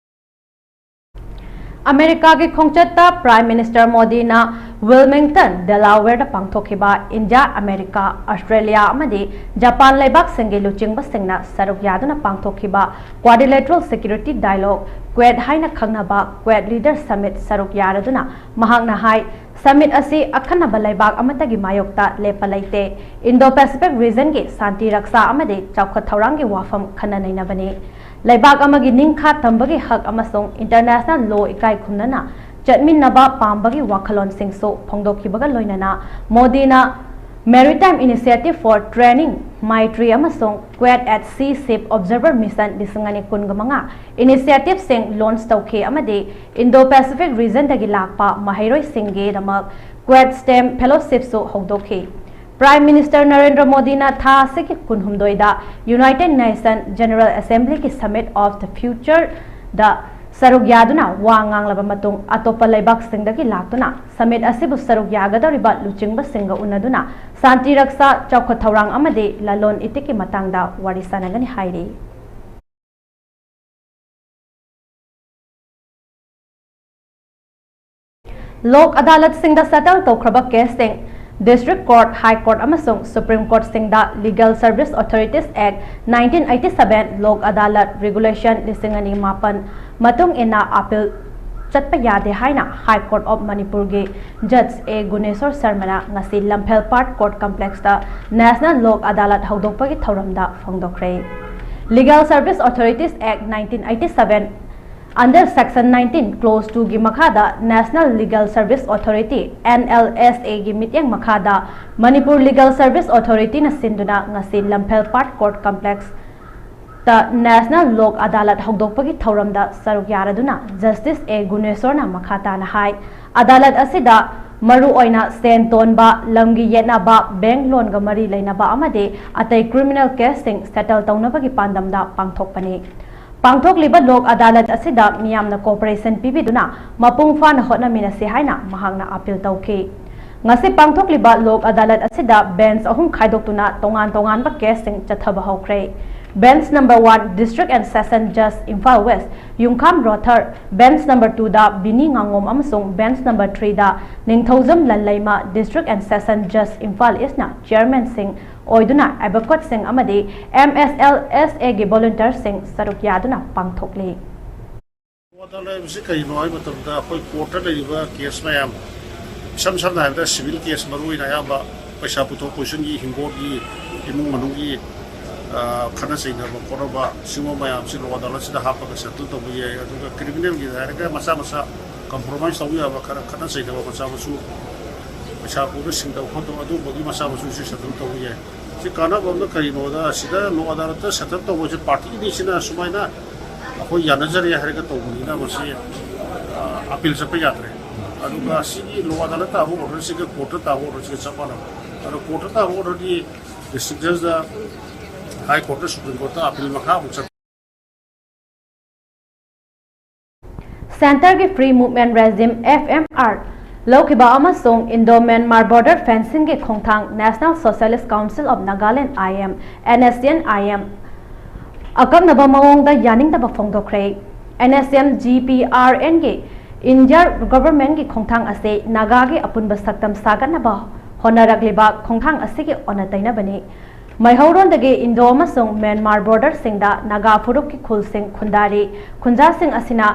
ꯑꯃꯦꯔꯤꯀꯥꯒꯤ ꯈꯣꯡꯆꯠꯇ ꯄ꯭ꯔꯥꯏꯝ ꯃꯤꯅꯤꯁꯇꯔ ꯃꯣꯗꯤꯅ ꯋꯤꯜꯃꯤꯡꯇꯟ, ꯗꯦꯂꯥꯋꯦꯔꯗ ꯄꯥꯡꯊꯣꯛꯈꯤꯕ ꯏꯟꯗꯤꯌꯥ, ꯑꯃꯦꯔꯤꯀꯥ, ꯑꯁꯇ꯭ꯔꯦꯂꯤꯌꯥ ꯑꯃꯗꯤ ꯖꯄꯥꯟ ꯂꯩꯕꯥꯛꯁꯤꯡꯒꯤ ꯂꯨꯆꯤꯡꯕꯁꯤꯡꯅ ꯁꯔꯨꯛ ꯌꯥꯗꯨꯅ ꯄꯥꯡꯊꯣꯛꯈꯤꯕ Quadrilateral Security Dialogue, ꯀ꯭ꯋꯦꯗ ꯍꯥꯏꯅ ꯈꯪꯅꯕ Quad Leader Summit ꯁꯔꯨꯛ ꯌꯥꯔꯗꯨꯅ ꯃꯍꯥꯛꯅ ꯍꯥꯏ, summit ꯑꯁꯤ ꯑꯈꯟꯅꯕ ꯂꯩꯕꯥꯛ ꯑꯃꯠꯇꯒꯤ ꯃꯥꯌꯣꯛꯇ ꯂꯦꯞꯄ ꯂꯩꯇꯦ꯫ Indo-Pacific regionꯒꯤ ꯁꯥꯟꯇꯤ ꯔꯛꯁꯥ ꯑꯃꯗꯤ ꯆꯥꯎꯈꯠ ꯊꯧꯔꯥꯡꯒꯤ ꯋꯥꯐꯝ ꯈꯟꯅ ꯅꯩꯅꯕꯅꯤ꯫ ꯂꯩꯕꯥꯛ ꯑꯃꯒꯤ ꯅꯤꯡꯈꯥ ꯇꯝꯕꯒꯤ ꯍꯛ ꯑꯃꯁꯨꯡ international law ꯏꯀꯥꯏ ꯈꯨꯝꯅꯅ ꯆꯠꯃꯤꯟꯅꯕ ꯄꯥꯝꯕꯒꯤ ꯋꯥꯈꯜꯂꯣꯟꯁꯤꯡꯁꯨ ꯐꯣꯡꯗꯣꯛꯈꯤꯕꯒ ꯂꯣꯏꯅꯅ ꯃꯣꯗꯤꯅ Maritime Initiative for Training, ꯃꯥꯏꯇ꯭ꯔꯤ ꯑꯃꯁꯨꯡ Quad at Sea Ship Observer Mission ꯂꯤꯁꯤꯡ ꯑꯅꯤ ꯀꯨꯟꯒ ꯃꯉꯥ initiativeꯁꯤꯡ launch ꯇꯧꯈꯤ ꯑꯃꯗꯤ Indo-Pacific regionꯗꯒꯤ ꯂꯥꯛꯄ ꯃꯍꯩꯔꯣꯏꯁꯤꯡꯒꯤꯗꯃꯛ Quad stem fellowshipꯁꯨ ꯍꯧꯗꯣꯛꯈꯤ꯫ Prime Minister ꯅꯔꯦꯟꯗ꯭ꯔ ꯃꯣꯗꯤꯅ ꯊꯥ ꯑꯁꯤꯒꯤ ꯀꯨꯟꯍꯨꯝꯗꯣꯏꯗ United Nation General Assemblyꯒꯤ Summit of the Futureꯗ ꯁꯔꯨꯛ ꯌꯥꯗꯨꯅ ꯋꯥ ꯉꯥꯡꯂꯕ ꯃꯇꯨꯡ, ꯑꯇꯣꯞꯄ ꯂꯩꯕꯥꯛꯁꯤꯡꯗꯒꯤ ꯂꯥꯛꯇꯨꯅ summit ꯑꯁꯤꯕꯨ ꯁꯔꯨꯛ ꯌꯥꯒꯗꯧꯔꯤꯕ ꯂꯨꯆꯤꯡꯕꯁꯤꯡꯒ ꯎꯅꯗꯨꯅ ꯁꯥꯟꯇꯤ ꯔꯛꯁꯥ, ꯆꯥꯎꯈꯠ ꯊꯧꯔꯥꯡ ꯑꯃꯗꯤ ꯂꯂꯣꯟ ꯏꯇꯤꯛꯀꯤ ꯃꯇꯥꯡꯗ ꯋꯥꯔꯤ ꯁꯥꯟꯅꯒꯅꯤ ꯍꯥꯏꯔꯤ꯫ ꯂꯣꯛ ꯑꯗꯥꯂꯠꯁꯤꯡꯗ settle ꯇꯧꯈ꯭ꯔꯕ caseꯁꯤꯡ District Court, High Court ꯑꯃꯁꯨꯡ Supreme Courtꯁꯤꯡꯗ Legal Service Authorities Act nineteen eighty-seven, ꯂꯣꯛ ꯑꯗꯥꯂꯠ Regulation ꯂꯤꯁꯤꯡ ꯑꯅꯤ ꯃꯥꯄꯟ ꯃꯇꯨꯡ ꯏꯟꯅ appeal ꯆꯠꯄ ꯌꯥꯗꯦ ꯍꯥꯏꯅ High Court of ꯃꯅꯤꯄꯨꯔꯒꯤ Judge ꯑꯦ ꯒꯨꯅꯦꯁꯣꯔ ꯁꯔꯃꯅ ꯉꯁꯤ ꯂꯝꯐꯦꯜꯄꯥꯠ Court Complexꯇ National ꯂꯣꯛ ꯑꯗꯥꯂꯠ ꯍꯧꯗꯣꯛꯄꯒꯤ ꯊꯧꯔꯝꯗ ꯐꯣꯡꯗꯣꯛꯈ꯭ꯔꯦ꯫ Legal Service Authorities Act nineteen eighty-seven under Section nineteen, Clause twoꯒꯤ ꯃꯈꯥꯗ National Legal Service Authority, NLSAꯒꯤ ꯃꯤꯠꯌꯦꯡ ꯃꯈꯥꯗ ꯃꯅꯤꯄꯨꯔ Legal Service Authorityꯅ ꯁꯤꯟꯗꯨꯅ ꯉꯁꯤ ꯂꯝꯐꯦꯜꯄꯥꯠ Court Complexꯇ National ꯂꯣꯛ ꯑꯗꯥꯂꯠ ꯍꯧꯗꯣꯛꯄꯒꯤ ꯊꯧꯔꯝꯗ ꯁꯔꯨꯛ ꯌꯥꯔꯗꯨꯅ Justice ꯑꯦ ꯒꯨꯅꯦꯁꯣꯔꯅ ꯃꯈꯥ ꯇꯥꯅ ꯍꯥꯏ, ꯑꯗꯥꯂꯠ ꯑꯁꯤꯗ ꯃꯔꯨ ꯑꯣꯏꯅ ꯁꯦꯟ ꯇꯣꯟꯕ, ꯂꯝꯒꯤ ꯌꯦꯠꯅꯕ, bank loanꯒ ꯃꯔꯤ ꯂꯩꯅꯕ ꯑꯃꯗꯤ ꯑꯇꯩ criminal caseꯁꯤꯡ settle ꯇꯧꯅꯕꯒꯤ ꯄꯥꯟꯗꯝꯗ ꯄꯥꯡꯊꯣꯛꯄꯅꯤ꯫ ꯄꯥꯡꯊꯣꯛꯂꯤꯕ ꯂꯣꯛ ꯑꯗꯥꯂꯠ ꯑꯁꯤꯗ ꯃꯤꯌꯥꯝꯅ cooperation ꯄꯤꯕꯤꯗꯨꯅ ꯃꯄꯨꯡ ꯐꯥꯅ ꯍꯣꯠꯅꯃꯤꯟꯅꯁꯤ ꯍꯥꯏꯅ ꯃꯍꯥꯛꯅ appeal ꯇꯧꯈꯤ꯫ ꯉꯁꯤ ꯄꯥꯡꯊꯣꯛꯂꯤꯕ ꯂꯣꯛ ꯑꯗꯥꯂꯠ ꯑꯁꯤꯗ bench ꯑꯍꯨꯝ ꯈꯥꯏꯗꯣꯛꯇꯨꯅ ꯇꯣꯉꯥꯟ ꯇꯣꯉꯥꯟꯕ caseꯁꯤꯡ ꯆꯠꯊꯕ ꯍꯧꯈ꯭ꯔꯦ꯫ Bench number one, District and Session Judge, Imphal West, ꯌꯨꯝꯈꯥꯝ ꯔꯣꯊꯔ, bench number twoꯗ ꯕꯤꯅꯤ ꯉꯥꯉꯣꯝ ꯑꯃꯁꯨꯡ bench number threeꯗ Ningthoujam ꯂꯟꯂꯩꯃ, District and Session Judge, Imphal Eastꯅ chairmanꯁꯤꯡ ꯑꯣꯏꯗꯨꯅ advocateꯁꯤꯡ ꯑꯃꯗꯤ MSLSAꯒꯤ volunteerꯁꯤꯡ ꯁꯔꯨꯛ ꯌꯥꯗꯨꯅ ꯄꯥꯡꯊꯣꯛꯂꯤ꯫ ꯋꯥꯗꯥ ꯂꯩꯕꯁꯤ ꯀꯔꯤꯅꯣ ꯍꯥꯏꯕ ꯃꯇꯝꯗ, ꯑꯩꯈꯣꯏ courtꯇ ꯂꯩꯔꯤꯕ case ꯃꯌꯥꯝ, ꯏꯁꯝ ꯁꯝꯅ ꯍꯥꯏꯔꯕꯗ civil case, ꯃꯔꯨꯑꯣꯏꯅ ꯑꯌꯥꯝꯕ ꯄꯩꯁꯥ ꯄꯨꯊꯣꯛ ꯄꯨꯁꯤꯟꯒꯤ, ꯍꯤꯡꯒꯣꯜꯒꯤ, ꯏꯃꯨꯡ ꯃꯅꯨꯡꯒꯤ, ꯑ, ꯈꯠꯅ ꯆꯩꯅꯕ ꯈꯣꯠꯅꯕ, ꯁꯤꯒꯨꯝꯕ ꯃꯌꯥꯝꯁꯤ ꯂꯣꯛ ꯑꯗꯥꯂꯠꯁꯤꯗ ꯍꯥꯞꯄꯒ settle ꯇꯧꯕ ꯌꯥꯏ꯫ ꯑꯗꯨꯒ criminalꯒꯤ ꯍꯥꯏꯔꯒ ꯃꯆꯥ ꯃꯆꯥ compromise ꯇꯧꯕ ꯌꯥꯕ ꯈꯔ ꯈꯠꯅ ꯆꯩꯅꯕ ꯃꯆꯥ ꯃꯁꯨ ꯄꯩꯁꯥ ꯄꯨꯕ ꯁꯤꯡꯗꯕ ꯈꯣꯠꯇꯕ ꯑꯗꯨꯒꯨꯝꯕꯒꯤ ꯃꯆꯥ ꯃꯁꯨꯁꯨ ꯁꯦꯇꯜ ꯇꯧꯕ ꯌꯥꯏ꯫ ꯁꯤ ꯀꯥꯟꯅꯕ ꯑꯃꯅ ꯀꯔꯤꯅꯣꯗ, ꯑꯁꯤꯗ ꯂꯣꯛ ꯑꯗꯥꯂꯠꯇ ꯁꯦꯇꯜ ꯇꯧꯕꯁꯦ ꯄꯥꯔꯇꯤ ꯑꯅꯤꯁꯤꯅ ꯁꯨꯃꯥꯏꯅ ꯑꯩꯈꯣꯏ ꯌꯥꯅꯖꯔꯦ ꯍꯥꯏꯔꯒ ꯇꯧꯕꯅꯤꯅ ꯃꯁꯤ ꯑꯄꯤꯜ ꯆꯠꯄ ꯌꯥꯗ꯭ꯔꯦ꯫ ꯑꯗꯨꯒ ꯁꯤꯒꯤ ꯂꯣꯛ ꯑꯗꯥꯂꯠ ꯇꯥꯕ ꯑꯣꯔꯗꯔꯁꯤꯒ ꯀꯣꯔꯠꯇ ꯇꯥꯕ ꯑꯣꯔꯗꯔꯁꯤꯒ ꯆꯞ ꯃꯥꯟꯅꯕ꯫ ꯑꯗꯣ ꯀꯣꯔꯠꯇ ꯇꯥꯕ ꯑꯣꯔꯗꯔꯗꯤ ꯗꯤꯁꯇ꯭ꯔꯤꯛ ꯖꯖꯗ, ꯍꯥꯏ ꯀꯣꯔꯠꯇ, ꯁꯨꯄ꯭ꯔꯤꯝ ꯀꯣꯔꯠꯇ ꯑꯄꯤꯜ ꯃꯈꯥ ꯑꯃꯨꯛ ꯆꯠ ꯁꯦꯟꯇꯔꯒꯤ Free Movement Regime, F M R, ꯂꯧꯈꯤꯕ ꯑꯃꯁꯨꯡ Indo-Myanmar Border Fencingꯒꯤ ꯈꯣꯡꯊꯥꯡ National Socialist Council of Nagaland, I M, N S C N I M, ꯑꯀꯛꯅꯕ ꯃꯑꯣꯡꯗ ꯌꯥꯅꯤꯡꯗꯕ ꯐꯣꯡꯗꯣꯛꯈ꯭ꯔꯦ꯫ N S M G P R Nꯒꯤ ꯏꯟꯗꯤꯌꯥ ꯒꯣꯚꯔꯟꯃꯦꯟꯠꯀꯤ ꯈꯣꯡꯊꯥꯡ ꯑꯁꯤ ꯅꯥꯒꯥꯒꯤ ꯑꯄꯨꯟꯕ ꯁꯛꯇꯝ ꯁꯥꯒꯠꯅꯕ ꯍꯣꯠꯅꯔꯛꯂꯤꯕ ꯈꯣꯡꯊꯥꯡ ꯑꯁꯤꯒꯤ ꯑꯣꯟꯅ ꯇꯩꯅꯕꯅꯤ꯫ ꯃꯩꯍꯧꯔꯣꯟꯗꯒꯤ ꯏꯟꯗꯣ ꯑꯃꯁꯨꯡ ꯃ꯭ꯌꯥꯟꯃꯥꯔ ꯕꯣꯔꯗꯔꯁꯤꯡꯗ ꯅꯥꯒꯥ ꯐꯨꯔꯨꯞꯀꯤ ꯈꯨꯜꯁꯤꯡ ꯈꯨꯟꯗꯥꯔꯤ꯫ ꯈꯨꯟꯖꯥꯁꯤꯡ ꯑꯁꯤꯅ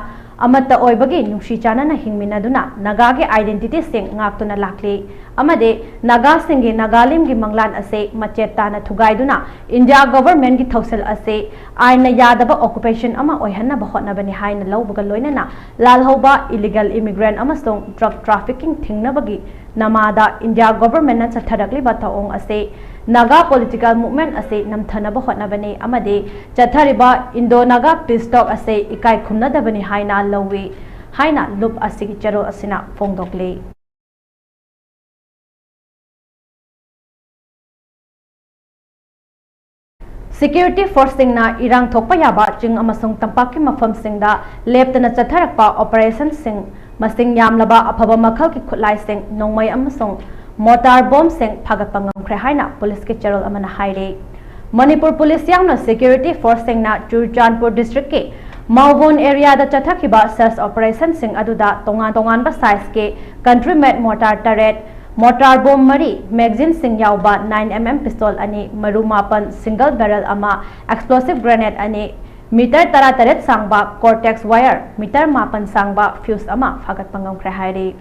ꯑꯃꯠꯇ ꯑꯣꯏꯕꯒꯤ ꯅꯨꯡꯁꯤ ꯆꯥꯟꯅꯅ ꯍꯤꯡꯃꯤꯟꯅꯗꯨꯅ ꯅꯥꯒꯥꯒꯤ identityꯁꯤꯡ ꯉꯥꯛꯇꯨꯅ ꯂꯥꯛꯂꯤ ꯑꯃꯗꯤ ꯅꯥꯒꯥꯁꯤꯡꯒꯤ ꯅꯥꯒꯥꯂꯤꯝꯒꯤ ꯃꯪꯂꯥꯟ ꯑꯁꯤ ꯃꯆꯦꯠ ꯇꯥꯅ ꯊꯨꯒꯥꯏꯗꯨꯅ ꯏꯟꯗꯤꯌꯥ ꯒꯣꯚꯔꯟꯃꯦꯟꯠꯀꯤ ꯊꯧꯁꯤꯜ ꯑꯁꯤ ꯑꯥꯏꯟꯅ ꯌꯥꯗꯕ occupation ꯑꯃ ꯑꯣꯏꯍꯟꯅꯕ ꯍꯣꯠꯅꯕꯅꯤ ꯍꯥꯏꯅ ꯂꯧꯕꯒ ꯂꯣꯏꯅꯅ ꯂꯥꯜꯍꯧꯕ, illegal immigrant ꯑꯃꯁꯨꯡ drug trafficking ꯊꯤꯡꯅꯕꯒꯤ ꯅꯃꯥꯗ ꯏꯟꯗꯤꯌꯥ ꯒꯣꯚꯔꯟꯃꯦꯟꯠꯅ ꯆꯠꯊꯔꯛꯂꯤꯕ ꯊꯧꯑꯣꯡ ꯑꯁꯤ ꯅꯥꯒꯥ political movement ꯑꯁꯤ ꯅꯝꯊꯅꯕ ꯍꯣꯠꯅꯕꯅꯤ ꯑꯃꯗꯤ ꯆꯠꯊꯔꯤꯕ Indo-Naga peace talk ꯑꯁꯤ ꯏꯀꯥꯏ ꯈꯨꯝꯅꯗꯕꯅꯤ ꯍꯥꯏꯅ ꯂꯧꯏ ꯍꯥꯏꯅ ꯂꯨꯞ ꯑꯁꯤꯒꯤ ꯆꯦꯔꯣꯜ ꯑꯁꯤꯅ ꯐꯣꯡꯗꯣꯛꯂꯤ꯫ Security forceꯁꯤꯡꯅ ꯏꯔꯥꯡ ꯊꯣꯛꯄ ꯌꯥꯕ ꯆꯤꯡ ꯑꯃꯁꯨꯡ ꯇꯝꯄꯥꯛꯀꯤ ꯃꯐꯝꯁꯤꯡꯗ ꯂꯦꯞꯇꯅ ꯆꯠꯊꯔꯛꯄ operationꯁꯤꯡ, ꯃꯁꯤꯡ ꯌꯥꯝꯂꯕ ꯑꯐꯕ ꯃꯈꯜꯒꯤ ꯈꯨꯠꯂꯥꯏꯁꯤꯡ, ꯅꯣꯡꯃꯩ ꯑꯃꯁꯨꯡ mortar bombꯁꯤꯡ ꯐꯥꯒꯠꯄ ꯉꯝꯈ꯭ꯔꯦ ꯍꯥꯏꯅ ꯄꯨꯂꯤꯁꯀꯤ ꯆꯦꯔꯣꯜ ꯑꯃꯅ ꯍꯥꯏꯔꯤ꯫ ꯃꯅꯤꯄꯨꯔ ꯄꯨꯂꯤꯁ ꯌꯥꯎꯅ security forceꯁꯤꯡꯅ ꯆꯨꯔꯆꯥꯟꯄꯨꯔ districtꯀꯤ ꯃꯥꯎꯕꯣꯟ areaꯗ ꯆꯠꯊꯈꯤꯕ search operationꯁꯤꯡ ꯑꯗꯨꯗ ꯇꯣꯉꯥꯟ ꯇꯣꯉꯥꯟꯕ sizeꯀꯤ country made mortar ꯇꯔꯦꯠ, mortar bomb ꯃꯔꯤ, magazineꯁꯤꯡ ꯌꯥꯎꯕ nine M M pistol ꯑꯅꯤ, ꯃꯔꯨ ꯃꯥꯄꯟ, single barrel ꯑꯃ, explosive grenade ꯑꯅꯤ, meter ꯇꯔꯥꯇꯔꯦꯠ ꯁꯥꯡꯕ Cortex wire, meter ꯃꯥꯄꯟ ꯁꯥꯡꯕ fuse ꯑꯃ ꯐꯥꯒꯠꯄ ꯉꯝꯈ꯭ꯔꯦ ꯍꯥꯏꯔꯤ꯫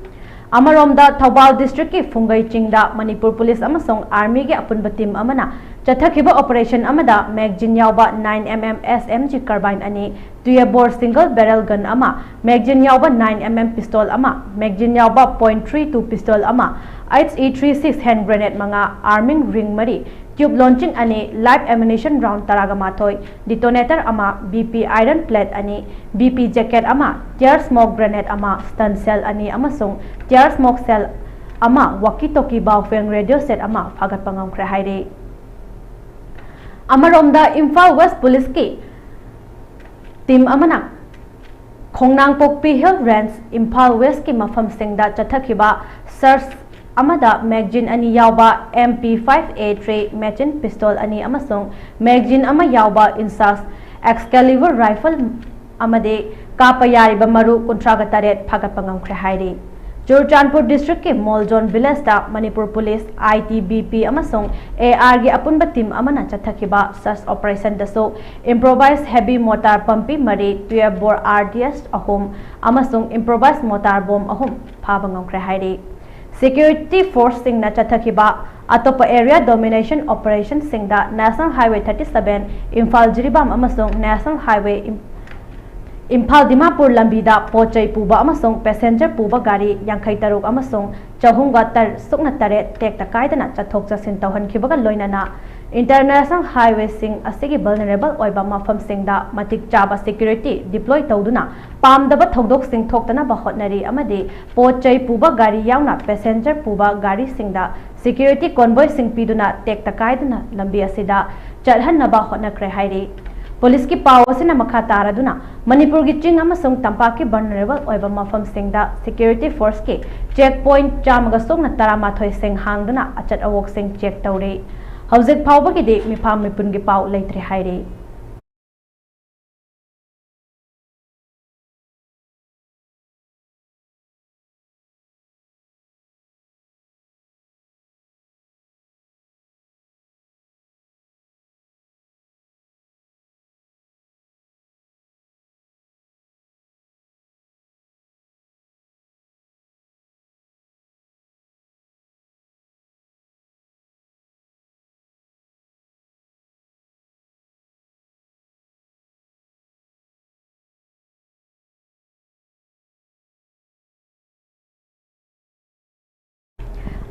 ꯑꯃꯔꯣꯝꯗ, ꯊꯧꯕꯥꯜ districtꯀꯤ ꯐꯨꯡꯒꯩ ꯆꯤꯡꯗ ꯃꯅꯤꯄꯨꯔ ꯄꯨꯂꯤꯁ ꯑꯃꯁꯨꯡ armyꯒꯤ ꯑꯄꯨꯟꯕ team ꯑꯃꯅ ꯆꯠꯊꯈꯤꯕ operation ꯑꯃꯗ magazine ꯌꯥꯎꯕ nine M M S M G carbine ꯑꯅꯤ, twelve bore single barrel gun ꯑꯃ, magazine ꯌꯥꯎꯕ nine M M pistol ꯑꯃ, magazine ꯌꯥꯎꯕ point three two pistol ꯑꯃ, H E three six hand grenade ꯃꯉꯥ, arming ring ꯃꯔꯤ, tube launching ꯑꯅꯤ, live ammunition round ꯇꯔꯥꯒ ꯃꯥꯊꯣꯏ, detonator ꯑꯃ, B P iron plate ꯑꯅꯤ, B P jacket ꯑꯃ, tear smoke grenade ꯑꯃ, stun shell ꯑꯅꯤ ꯑꯃꯁꯨꯡ tear smoke shell ꯑꯃ, walkie talkie Baofeng radio set ꯑꯃ ꯐꯥꯒꯠꯄ ꯉꯝꯈ꯭ꯔꯦ ꯍꯥꯏꯔꯤ꯫ ꯑꯃꯔꯣꯝꯗ ꯏꯝꯐꯥꯜ West Police ꯀꯤ team ꯑꯃꯅ ꯈꯣꯡꯅꯥꯡꯄꯣꯛꯄꯤ Hill Range, ꯏꯝꯐꯥꯜ West ꯀꯤ ꯃꯐꯝꯁꯤꯡꯗ ꯆꯠꯊꯈꯤꯕ search ꯑꯃꯗ magazine ꯑꯅꯤ ꯌꯥꯎꯕ M P five A three machine pistol ꯑꯅꯤ ꯑꯃꯁꯨꯡ magazine ꯑꯃ ꯌꯥꯎꯕ INSAS Excalibur rifle ꯑꯃꯗꯤ ꯀꯥꯞꯄ ꯌꯥꯔꯤꯕ ꯃꯔꯨ ꯀꯨꯟꯊ꯭ꯔꯥꯒ ꯇꯔꯦꯠ ꯐꯥꯒꯠꯄ ꯉꯝꯈ꯭ꯔꯦ ꯍꯥꯏꯔꯤ꯫ ꯆꯨꯔꯆꯥꯟꯄꯨꯔ district ꯀꯤ ꯃꯣꯜꯖꯣꯟ village ꯇ Manipur police, I T B P ꯑꯃꯁꯨꯡ A R ꯒꯤ ꯑꯄꯨꯟꯕ team ꯑꯃꯅ ꯆꯠꯊꯈꯤꯕ search operation ꯗꯁꯨ improvised heavy mortar ꯄꯝꯄꯤ ꯃꯔꯤ, twelve bore R D S ꯑꯍꯨꯝ ꯑꯃꯁꯨꯡ improvised mortar bomb ꯑꯍꯨꯝ ꯐꯥꯕ ꯉꯝꯈ꯭ꯔꯦ ꯍꯥꯏꯔꯤ꯫ Security force ꯁꯤꯡꯅ ꯆꯠꯊꯈꯤꯕ ꯑꯇꯣꯞꯄ area domination operation ꯁꯤꯡꯗ National Highway thirty seven, Imphal Jiribam ꯑꯃꯁꯨꯡ National Highway ꯏꯝ-, ꯏꯝꯐꯥꯜ ꯗꯤꯃꯥꯄꯨꯔ ꯂꯝꯕꯤꯗ ꯄꯣꯠ ꯆꯩ ꯄꯨꯕ ꯑꯃꯁꯨꯡ passenger ꯄꯨꯕ ꯒꯥꯔꯤ ꯌꯥꯡꯈꯩ ꯇꯔꯨꯛ ꯑꯃꯁꯨꯡ ꯆꯍꯨꯝꯒ ꯇꯔ-, ꯁꯨꯞꯅ ꯇꯔꯦꯠ ꯇꯦꯛꯇ ꯀꯥꯏꯗꯅ ꯆꯠꯊꯣꯛ ꯆꯠꯁꯤꯟ ꯇꯧꯍꯟꯈꯤꯕꯒ ꯂꯣꯏꯅꯅ international highway ꯁꯤꯡ ꯑꯁꯤꯒꯤ vulnerable ꯑꯣꯏꯕ ꯃꯐꯝꯁꯤꯡꯗ ꯃꯇꯤꯛ ꯆꯥꯕ security deploy ꯇꯧꯗꯨꯅ ꯄꯥꯝꯗꯕ ꯊꯧꯗꯣꯛꯁꯤꯡ ꯊꯣꯛꯇꯅꯕ ꯍꯣꯠꯅꯔꯤ ꯑꯃꯗꯤ ꯄꯣꯠ ꯆꯩ ꯄꯨꯕ ꯒꯥꯔꯤ ꯌꯥꯎꯅ passenger ꯄꯨꯕ ꯒꯥꯔꯤꯁꯤꯡꯗ security convoy ꯁꯤꯡ ꯄꯤꯗꯨꯅ ꯇꯦꯛꯇ ꯀꯥꯏꯗꯅ ꯂꯝꯕꯤ ꯑꯁꯤꯗ ꯆꯠꯍꯟꯅꯕ ꯍꯣꯠꯅꯈ꯭ꯔꯦ ꯍꯥꯏꯔꯤ꯫ Police ꯀꯤ ꯄꯥꯎ ꯑꯁꯤꯅ ꯃꯈꯥ ꯇꯥꯔꯗꯨꯅ ꯃꯅꯤꯄꯨꯔꯒꯤ ꯆꯤꯡ ꯑꯃꯁꯨꯡ ꯇꯝꯄꯥꯛꯀꯤ vulnerable ꯑꯣꯏꯕ ꯃꯐꯝꯁꯤꯡꯗ security force ꯀꯤ check point ꯆꯥꯝꯃꯒ ꯁꯨꯞꯅ ꯇꯔꯥꯃꯥꯊꯣꯏ ꯁꯤꯡ ꯍꯥꯡꯗꯨꯅ ꯑꯆꯠ ꯑꯋꯣꯛꯁꯤꯡ check ꯇꯧꯔꯤ꯫ ꯍꯧꯖꯤꯛ ꯐꯥꯎꯕꯒꯤꯗꯤ ꯃꯤꯐꯝ ꯃꯤꯄꯨꯟꯒꯤ ꯄꯥꯎ ꯂꯩꯇ꯭ꯔꯤ ꯍꯥꯏꯔꯤ꯫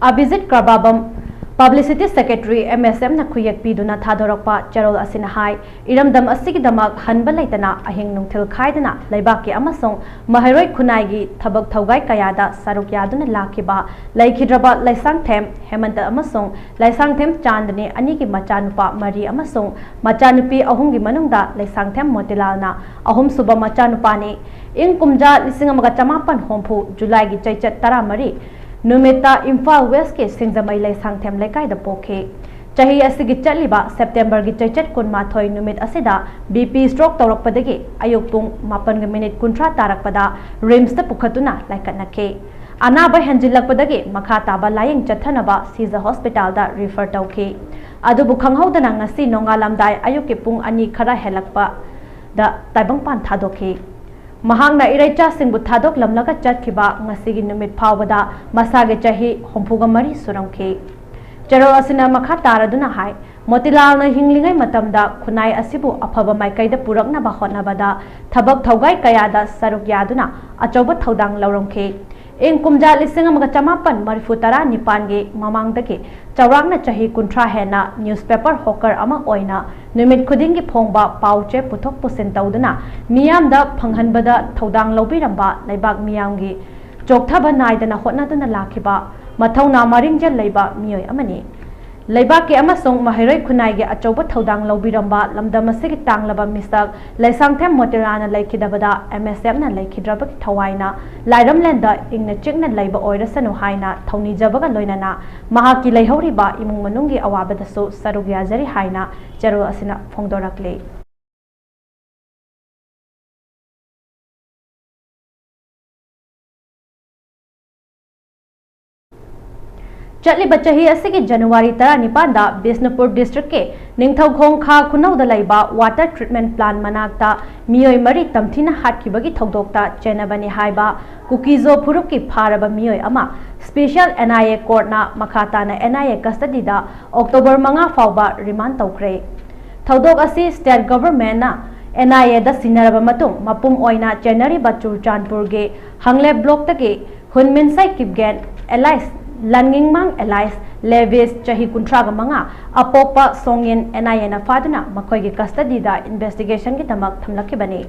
ꯑꯚꯤꯖꯤꯠ ꯀ꯭ꯔꯕꯥꯕꯝ, Publicity Secretary, M S Mꯅ ꯈꯨꯌꯦꯛ ꯄꯤꯗꯨꯅ ꯊꯥꯗꯣꯔꯛꯄ ꯆꯦꯔꯣꯜ ꯑꯁꯤꯅ ꯍꯥꯏ, ꯏꯔꯝꯗꯝ ꯑꯁꯤꯒꯤꯗꯃꯛ ꯍꯟꯕ ꯂꯩꯇꯅ ꯑꯍꯤꯡ ꯅꯨꯡꯊꯤꯜ ꯈꯥꯏꯗꯅ ꯂꯩꯕꯥꯛꯀꯤ ꯑꯃꯁꯨꯡ ꯃꯍꯩꯔꯣꯏ ꯈꯨꯟꯅꯥꯏꯒꯤ ꯊꯕꯛ ꯊꯧꯒꯥꯏ ꯀꯌꯥꯗ ꯁꯔꯨꯛ ꯌꯥꯗꯨꯅ ꯂꯥꯛꯈꯤꯕ ꯂꯩꯈꯤꯗ꯭ꯔꯕ ꯂꯩꯁꯥꯡꯊꯦꯝ ꯍꯦꯃꯟꯇ ꯑꯃꯁꯨꯡ ꯂꯩꯁꯥꯡꯊꯦꯝ ꯆꯥꯟꯗꯅꯤ ꯑꯅꯤꯒꯤ ꯃꯆꯥꯅꯨꯄꯥ ꯃꯔꯤ ꯑꯃꯁꯨꯡ ꯃꯆꯥꯅꯨꯄꯤ ꯑꯍꯨꯝꯒꯤ ꯃꯅꯨꯡꯗ ꯂꯩꯁꯥꯡꯊꯦꯝ ꯃꯣꯇꯤꯂꯥꯜꯅ ꯑꯍꯨꯝꯁꯨꯕ ꯃꯆꯥꯅꯨꯄꯥꯅꯤ꯫ ꯏꯪ ꯀꯨꯝꯖꯥ ꯂꯤꯁꯤꯡ ꯑꯃꯒ ꯆꯃꯥꯄꯟ ꯍꯨꯝꯐꯨ ꯖꯨꯂꯥꯏꯒꯤ ꯆꯩꯆꯠ ꯇꯔꯥꯃꯔꯤ ꯅꯨꯃꯤꯠꯇ ꯏꯝꯐꯥꯜ ꯋꯦꯁꯀꯤ ꯁꯤꯡꯖꯃꯩ ꯂꯩꯁꯥꯡꯊꯦꯝ ꯂꯩꯀꯥꯏꯗ ꯄꯣꯛꯈꯤ꯫ ꯆꯍꯤ ꯑꯁꯤꯒꯤ ꯆꯠꯂꯤꯕ ꯁꯦꯞꯇꯦꯝꯕꯔꯒꯤ ꯆꯩꯆꯠ ꯀꯨꯟꯃꯥꯊꯣꯏ ꯅꯨꯃꯤꯠ ꯑꯁꯤꯗ B P stroke ꯇꯧꯔꯛꯄꯗꯒꯤ ꯑꯌꯨꯛ ꯄꯨꯡ ꯃꯥꯄꯟꯒ ꯃꯤꯅꯤꯠ ꯀꯨꯟꯊ꯭ꯔꯥ ꯇꯥꯔꯛꯄꯗ RIMSꯇ ꯄꯨꯈꯠꯇꯨꯅ ꯂꯥꯏꯀꯠꯅꯈꯤ꯫ ꯑꯅꯥꯕ ꯍꯦꯟꯖꯤꯜꯂꯛꯄꯗꯒꯤ ꯃꯈꯥ ꯇꯥꯕ ꯂꯥꯌꯦꯡ ꯆꯠꯊꯅꯕ ꯁꯤꯖ ꯍꯣꯁꯄꯤꯇꯥꯜꯗ refer ꯇꯧꯈꯤ꯫ ꯑꯗꯨꯕꯨ ꯈꯪꯍꯧꯗꯅ ꯉꯁꯤ ꯅꯣꯡꯉꯥꯜꯂꯝꯗꯥꯏ ꯑꯌꯨꯛꯀꯤ ꯄꯨꯡ ꯑꯅꯤ ꯈꯔ ꯍꯦꯜꯂꯛꯄꯗ ꯇꯥꯏꯕꯪꯄꯥꯟ ꯊꯥꯗꯣꯛꯈꯤ꯫ ꯃꯍꯥꯛꯅ ꯏꯔꯩꯆꯥꯁꯤꯡꯕꯨ ꯊꯥꯗꯣꯛꯂꯝꯂꯒ ꯆꯠꯈꯤꯕ ꯉꯁꯤꯒꯤ ꯅꯨꯃꯤꯠ ꯐꯥꯎꯕꯗ ꯃꯁꯥꯒꯤ ꯆꯍꯤ ꯍꯨꯝꯐꯨꯒ ꯃꯔꯤ ꯁꯨꯔꯝꯈꯤ꯫ ꯆꯦꯔꯣꯜ ꯑꯁꯤꯅ ꯃꯈꯥ ꯇꯥꯔꯗꯨꯅ ꯍꯥꯏ, ꯃꯣꯇꯤꯂꯥꯜꯅ ꯍꯤꯡꯂꯤꯉꯩ ꯃꯇꯝꯗ ꯈꯨꯟꯅꯥꯏ ꯑꯁꯤꯕꯨ ꯑꯐꯕ ꯃꯥꯏꯀꯩꯗ ꯄꯨꯔꯛꯅꯕ ꯍꯣꯠꯅꯕꯗ ꯊꯕꯛ ꯊꯧꯒꯥꯏ ꯀꯌꯥꯗ ꯁꯔꯨꯛ ꯌꯥꯗꯨꯅ ꯑꯆꯧꯕ ꯊꯧꯗꯥꯡ ꯂꯧꯔꯝꯈꯤ꯫ ꯏꯪ ꯀꯨꯝꯖꯥ ꯂꯤꯁꯤꯡ ꯑꯃꯒ ꯆꯃꯥꯄꯟ ꯃꯔꯤꯐꯨ ꯇꯔꯥ ꯅꯤꯄꯥꯟꯒꯤ ꯃꯃꯥꯡꯗꯒꯤ ꯆꯥꯎꯔꯥꯛꯅ ꯆꯍꯤ ꯀꯨꯟꯊ꯭ꯔꯥ ꯍꯦꯟꯅ newspaper hawker ꯑꯃ ꯑꯣꯏꯅ ꯅꯨꯃꯤꯠ ꯈꯨꯗꯤꯡꯒꯤ ꯐꯣꯡꯕ ꯄꯥꯎ ꯆꯦ ꯄꯨꯊꯣꯛ ꯄꯨꯁꯤꯟ ꯇꯧꯗꯨꯅ ꯃꯤꯌꯥꯝꯗ ꯐꯪꯍꯟꯕꯗ ꯊꯧꯗꯥꯡ ꯂꯧꯕꯤꯔꯝꯕ ꯂꯩꯕꯥꯛ ꯃꯤꯌꯥꯝꯒꯤ ꯆꯣꯛꯊꯕ ꯅꯥꯏꯗꯅ ꯍꯣꯠꯅꯗꯨꯅ ꯂꯥꯛꯈꯤꯕ ꯃꯊꯧꯅꯥ ꯃꯔꯤꯡꯖꯦꯜ ꯂꯩꯕ ꯃꯤꯑꯣꯏ ꯑꯃꯅꯤ꯫ ꯂꯩꯕꯥꯛꯀꯤ ꯑꯃꯁꯨꯡ ꯃꯍꯩꯔꯣꯏ ꯈꯨꯟꯅꯥꯏꯒꯤ ꯑꯆꯧꯕ ꯊꯧꯗꯥꯡ ꯂꯧꯕꯤꯔꯝꯕ ꯂꯝꯗꯝ ꯑꯁꯤꯒꯤ ꯇꯥꯡꯂꯕ ꯃꯤꯁꯛ ꯂꯩꯁꯥꯡꯊꯦꯝ ꯃꯣꯇꯤꯂꯥꯜꯅ ꯂꯩꯈꯤꯗꯕꯗ MSMꯅ ꯂꯩꯈꯤꯗ꯭ꯔꯕꯒꯤ ꯊꯋꯥꯏꯅ ꯂꯥꯏꯔꯝꯂꯦꯟꯗ ꯏꯪꯅ ꯆꯤꯛꯅ ꯂꯩꯕ ꯑꯣꯏꯔꯁꯅꯨ ꯍꯥꯏꯅ ꯊꯧꯅꯤꯖꯕꯒ ꯂꯣꯏꯅꯅ ꯃꯍꯥꯛꯀꯤ ꯂꯩꯍꯧꯔꯤꯕ ꯏꯃꯨꯡ ꯃꯅꯨꯡꯒꯤ ꯑꯋꯥꯕꯗꯁꯨ ꯁꯔꯨꯛ ꯌꯥꯖꯔꯤ ꯍꯥꯏꯅ ꯆꯦꯔꯣꯜ ꯑꯁꯤꯅ ꯐꯣꯡꯗꯣꯔꯛꯂꯤ꯫ ꯆꯠꯂꯤꯕ ꯆꯍꯤ ꯑꯁꯤꯒꯤ ꯖꯅꯋꯥꯔꯤ ꯇꯔꯥꯅꯤꯄꯥꯟꯗ ꯕꯤꯁꯅꯨꯄꯨꯔ districtꯀꯤ ꯅꯤꯡꯊꯧꯈꯣꯡ ꯈꯥ ꯈꯨꯅꯧꯗ ꯂꯩꯕ water treatment plant ꯃꯅꯥꯛꯇ ꯃꯤꯑꯣꯏ ꯃꯔꯤ ꯇꯝꯊꯤꯅ ꯍꯥꯠꯈꯤꯕꯒꯤ ꯊꯧꯗꯣꯛꯇ ꯆꯦꯟꯅꯕꯅꯤ ꯍꯥꯏꯕ ꯀꯨꯀꯤꯖꯣ ꯐꯨꯔꯨꯞꯀꯤ ꯐꯥꯔꯕ ꯃꯤꯑꯣꯏ ꯑꯃ special NIA courtꯅ ꯃꯈꯥ ꯇꯥꯅ NIA custodyꯗ October ꯃꯉꯥ ꯐꯥꯎꯕ remand ꯇꯧꯈ꯭ꯔꯦ꯫ ꯊꯧꯗꯣꯛ ꯑꯁꯤ state governmentꯅ NIAꯗ ꯁꯤꯟꯅꯔꯕ ꯃꯇꯨꯡ ꯃꯄꯨꯝ ꯑꯣꯏꯅ ꯆꯦꯟꯅꯔꯤꯕ ꯆꯨꯔꯆꯥꯟꯄꯨꯔꯒꯤ ꯍꯪꯂꯦꯞ blockꯇꯒꯤ ꯍꯨꯟꯃꯤꯟꯁꯥꯏ ꯀꯤꯞꯒꯦꯟ alias ꯂꯟꯉꯤꯡꯃꯥꯡ ꯑꯦꯂꯥꯏꯁ ꯂꯦꯚꯤꯁ, ꯆꯍꯤ ꯀꯨꯟꯊ꯭ꯔꯥꯒ ꯃꯉꯥ, ꯑꯄꯣꯛꯄ ꯁꯣꯡꯌꯤꯟ, ꯑꯦꯟ ꯑꯥꯏ ꯑꯦꯅ ꯐꯥꯗꯨꯅ ꯃꯈꯣꯏꯒꯤ ꯀꯁꯇꯗꯤꯗ ꯏꯟꯚꯦꯁꯇꯤꯒꯦꯁꯟꯒꯤꯗꯃꯛ ꯊꯝꯂꯛꯈꯤꯕꯅꯤ꯫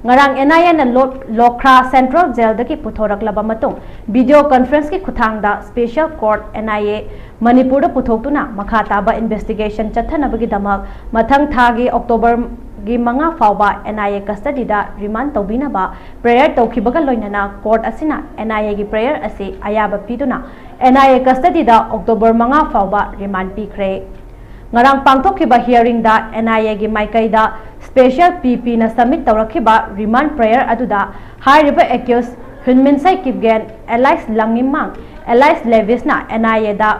ꯉꯔꯥꯡ ꯑꯦꯟ ꯑꯥꯏ ꯑꯦꯅ ꯂꯣ-, ꯂꯣꯈ꯭ꯔꯥ ꯁꯦꯟꯇ꯭ꯔꯦꯜ ꯖꯦꯜꯗꯒꯤ ꯄꯨꯊꯣꯔꯛꯂꯕ ꯃꯇꯨꯡ, ꯚꯤꯗꯤꯑꯣ ꯀꯟꯐ꯭ꯔꯦꯟꯁꯀꯤ ꯈꯨꯠꯊꯥꯡꯗ special court, N I A, ꯃꯅꯤꯄꯨꯔꯗ ꯄꯨꯊꯣꯛꯇꯨꯅ ꯃꯈꯥ ꯇꯥꯕ ꯏꯟꯚꯦꯁꯇꯤꯒꯦꯁꯟ ꯆꯠꯊꯅꯕꯒꯤꯗꯃꯛ ꯃꯊꯪ ꯊꯥꯒꯤ ꯑꯣꯛꯇꯣꯕꯔꯒꯤ ꯃꯉꯥ ꯐꯥꯎꯕ ꯑꯦꯟ ꯑꯥꯏ ꯑꯦ ꯀꯁꯇꯗꯤꯗ ꯔꯤꯃꯥꯟ ꯇꯧꯕꯤꯅꯕ ꯄ꯭ꯔꯦꯌꯔ ꯇꯧꯈꯤꯕꯒ ꯂꯣꯏꯅꯅ ꯀꯣꯔꯠ ꯑꯁꯤꯅ ꯑꯦꯟ ꯑꯥꯏ ꯑꯦꯒꯤ ꯄ꯭ꯔꯦꯌꯔ ꯑꯁꯤ ꯑꯌꯥꯕ ꯄꯤꯗꯨꯅ ꯑꯦꯟ ꯑꯥꯏ ꯑꯦ ꯀꯁꯇꯗꯤꯗ ꯑꯣꯛꯇꯣꯕꯔ ꯃꯉꯥ ꯐꯥꯎꯕ ꯔꯤꯃꯥꯟ ꯄꯤꯈ꯭ꯔꯦ꯫ ꯉꯔꯥꯡ ꯄꯥꯡꯊꯣꯛꯈꯤꯕ ꯍꯤꯌꯥꯔꯤꯡꯗ ꯑꯦꯟ ꯑꯥꯏ ꯑꯦꯒꯤ ꯃꯥꯏꯀꯩꯗ ꯁ꯭ꯄꯦꯁꯤꯌꯦꯜ ꯄꯤ ꯄꯤꯅ ꯁꯕꯃꯤꯠ ꯇꯧꯔꯛꯈꯤꯕ ꯔꯤꯃꯥꯟ ꯄ꯭ꯔꯦꯌꯔ ꯑꯗꯨꯗ ꯍꯥꯏꯔꯤꯕ ꯑꯦꯀ꯭ꯌꯨꯁ ꯍ꯭ꯌꯨꯟꯃꯤꯟꯁꯩ ꯀꯤꯞꯒꯦꯟ, ꯑꯦꯂꯥꯏꯁ ꯂꯪꯉꯤꯃꯥꯡ, ꯑꯦꯂꯥꯏꯁ ꯂꯦꯚꯤꯁꯅ ꯑꯦꯟ ꯑꯥꯏ ꯑꯦꯗ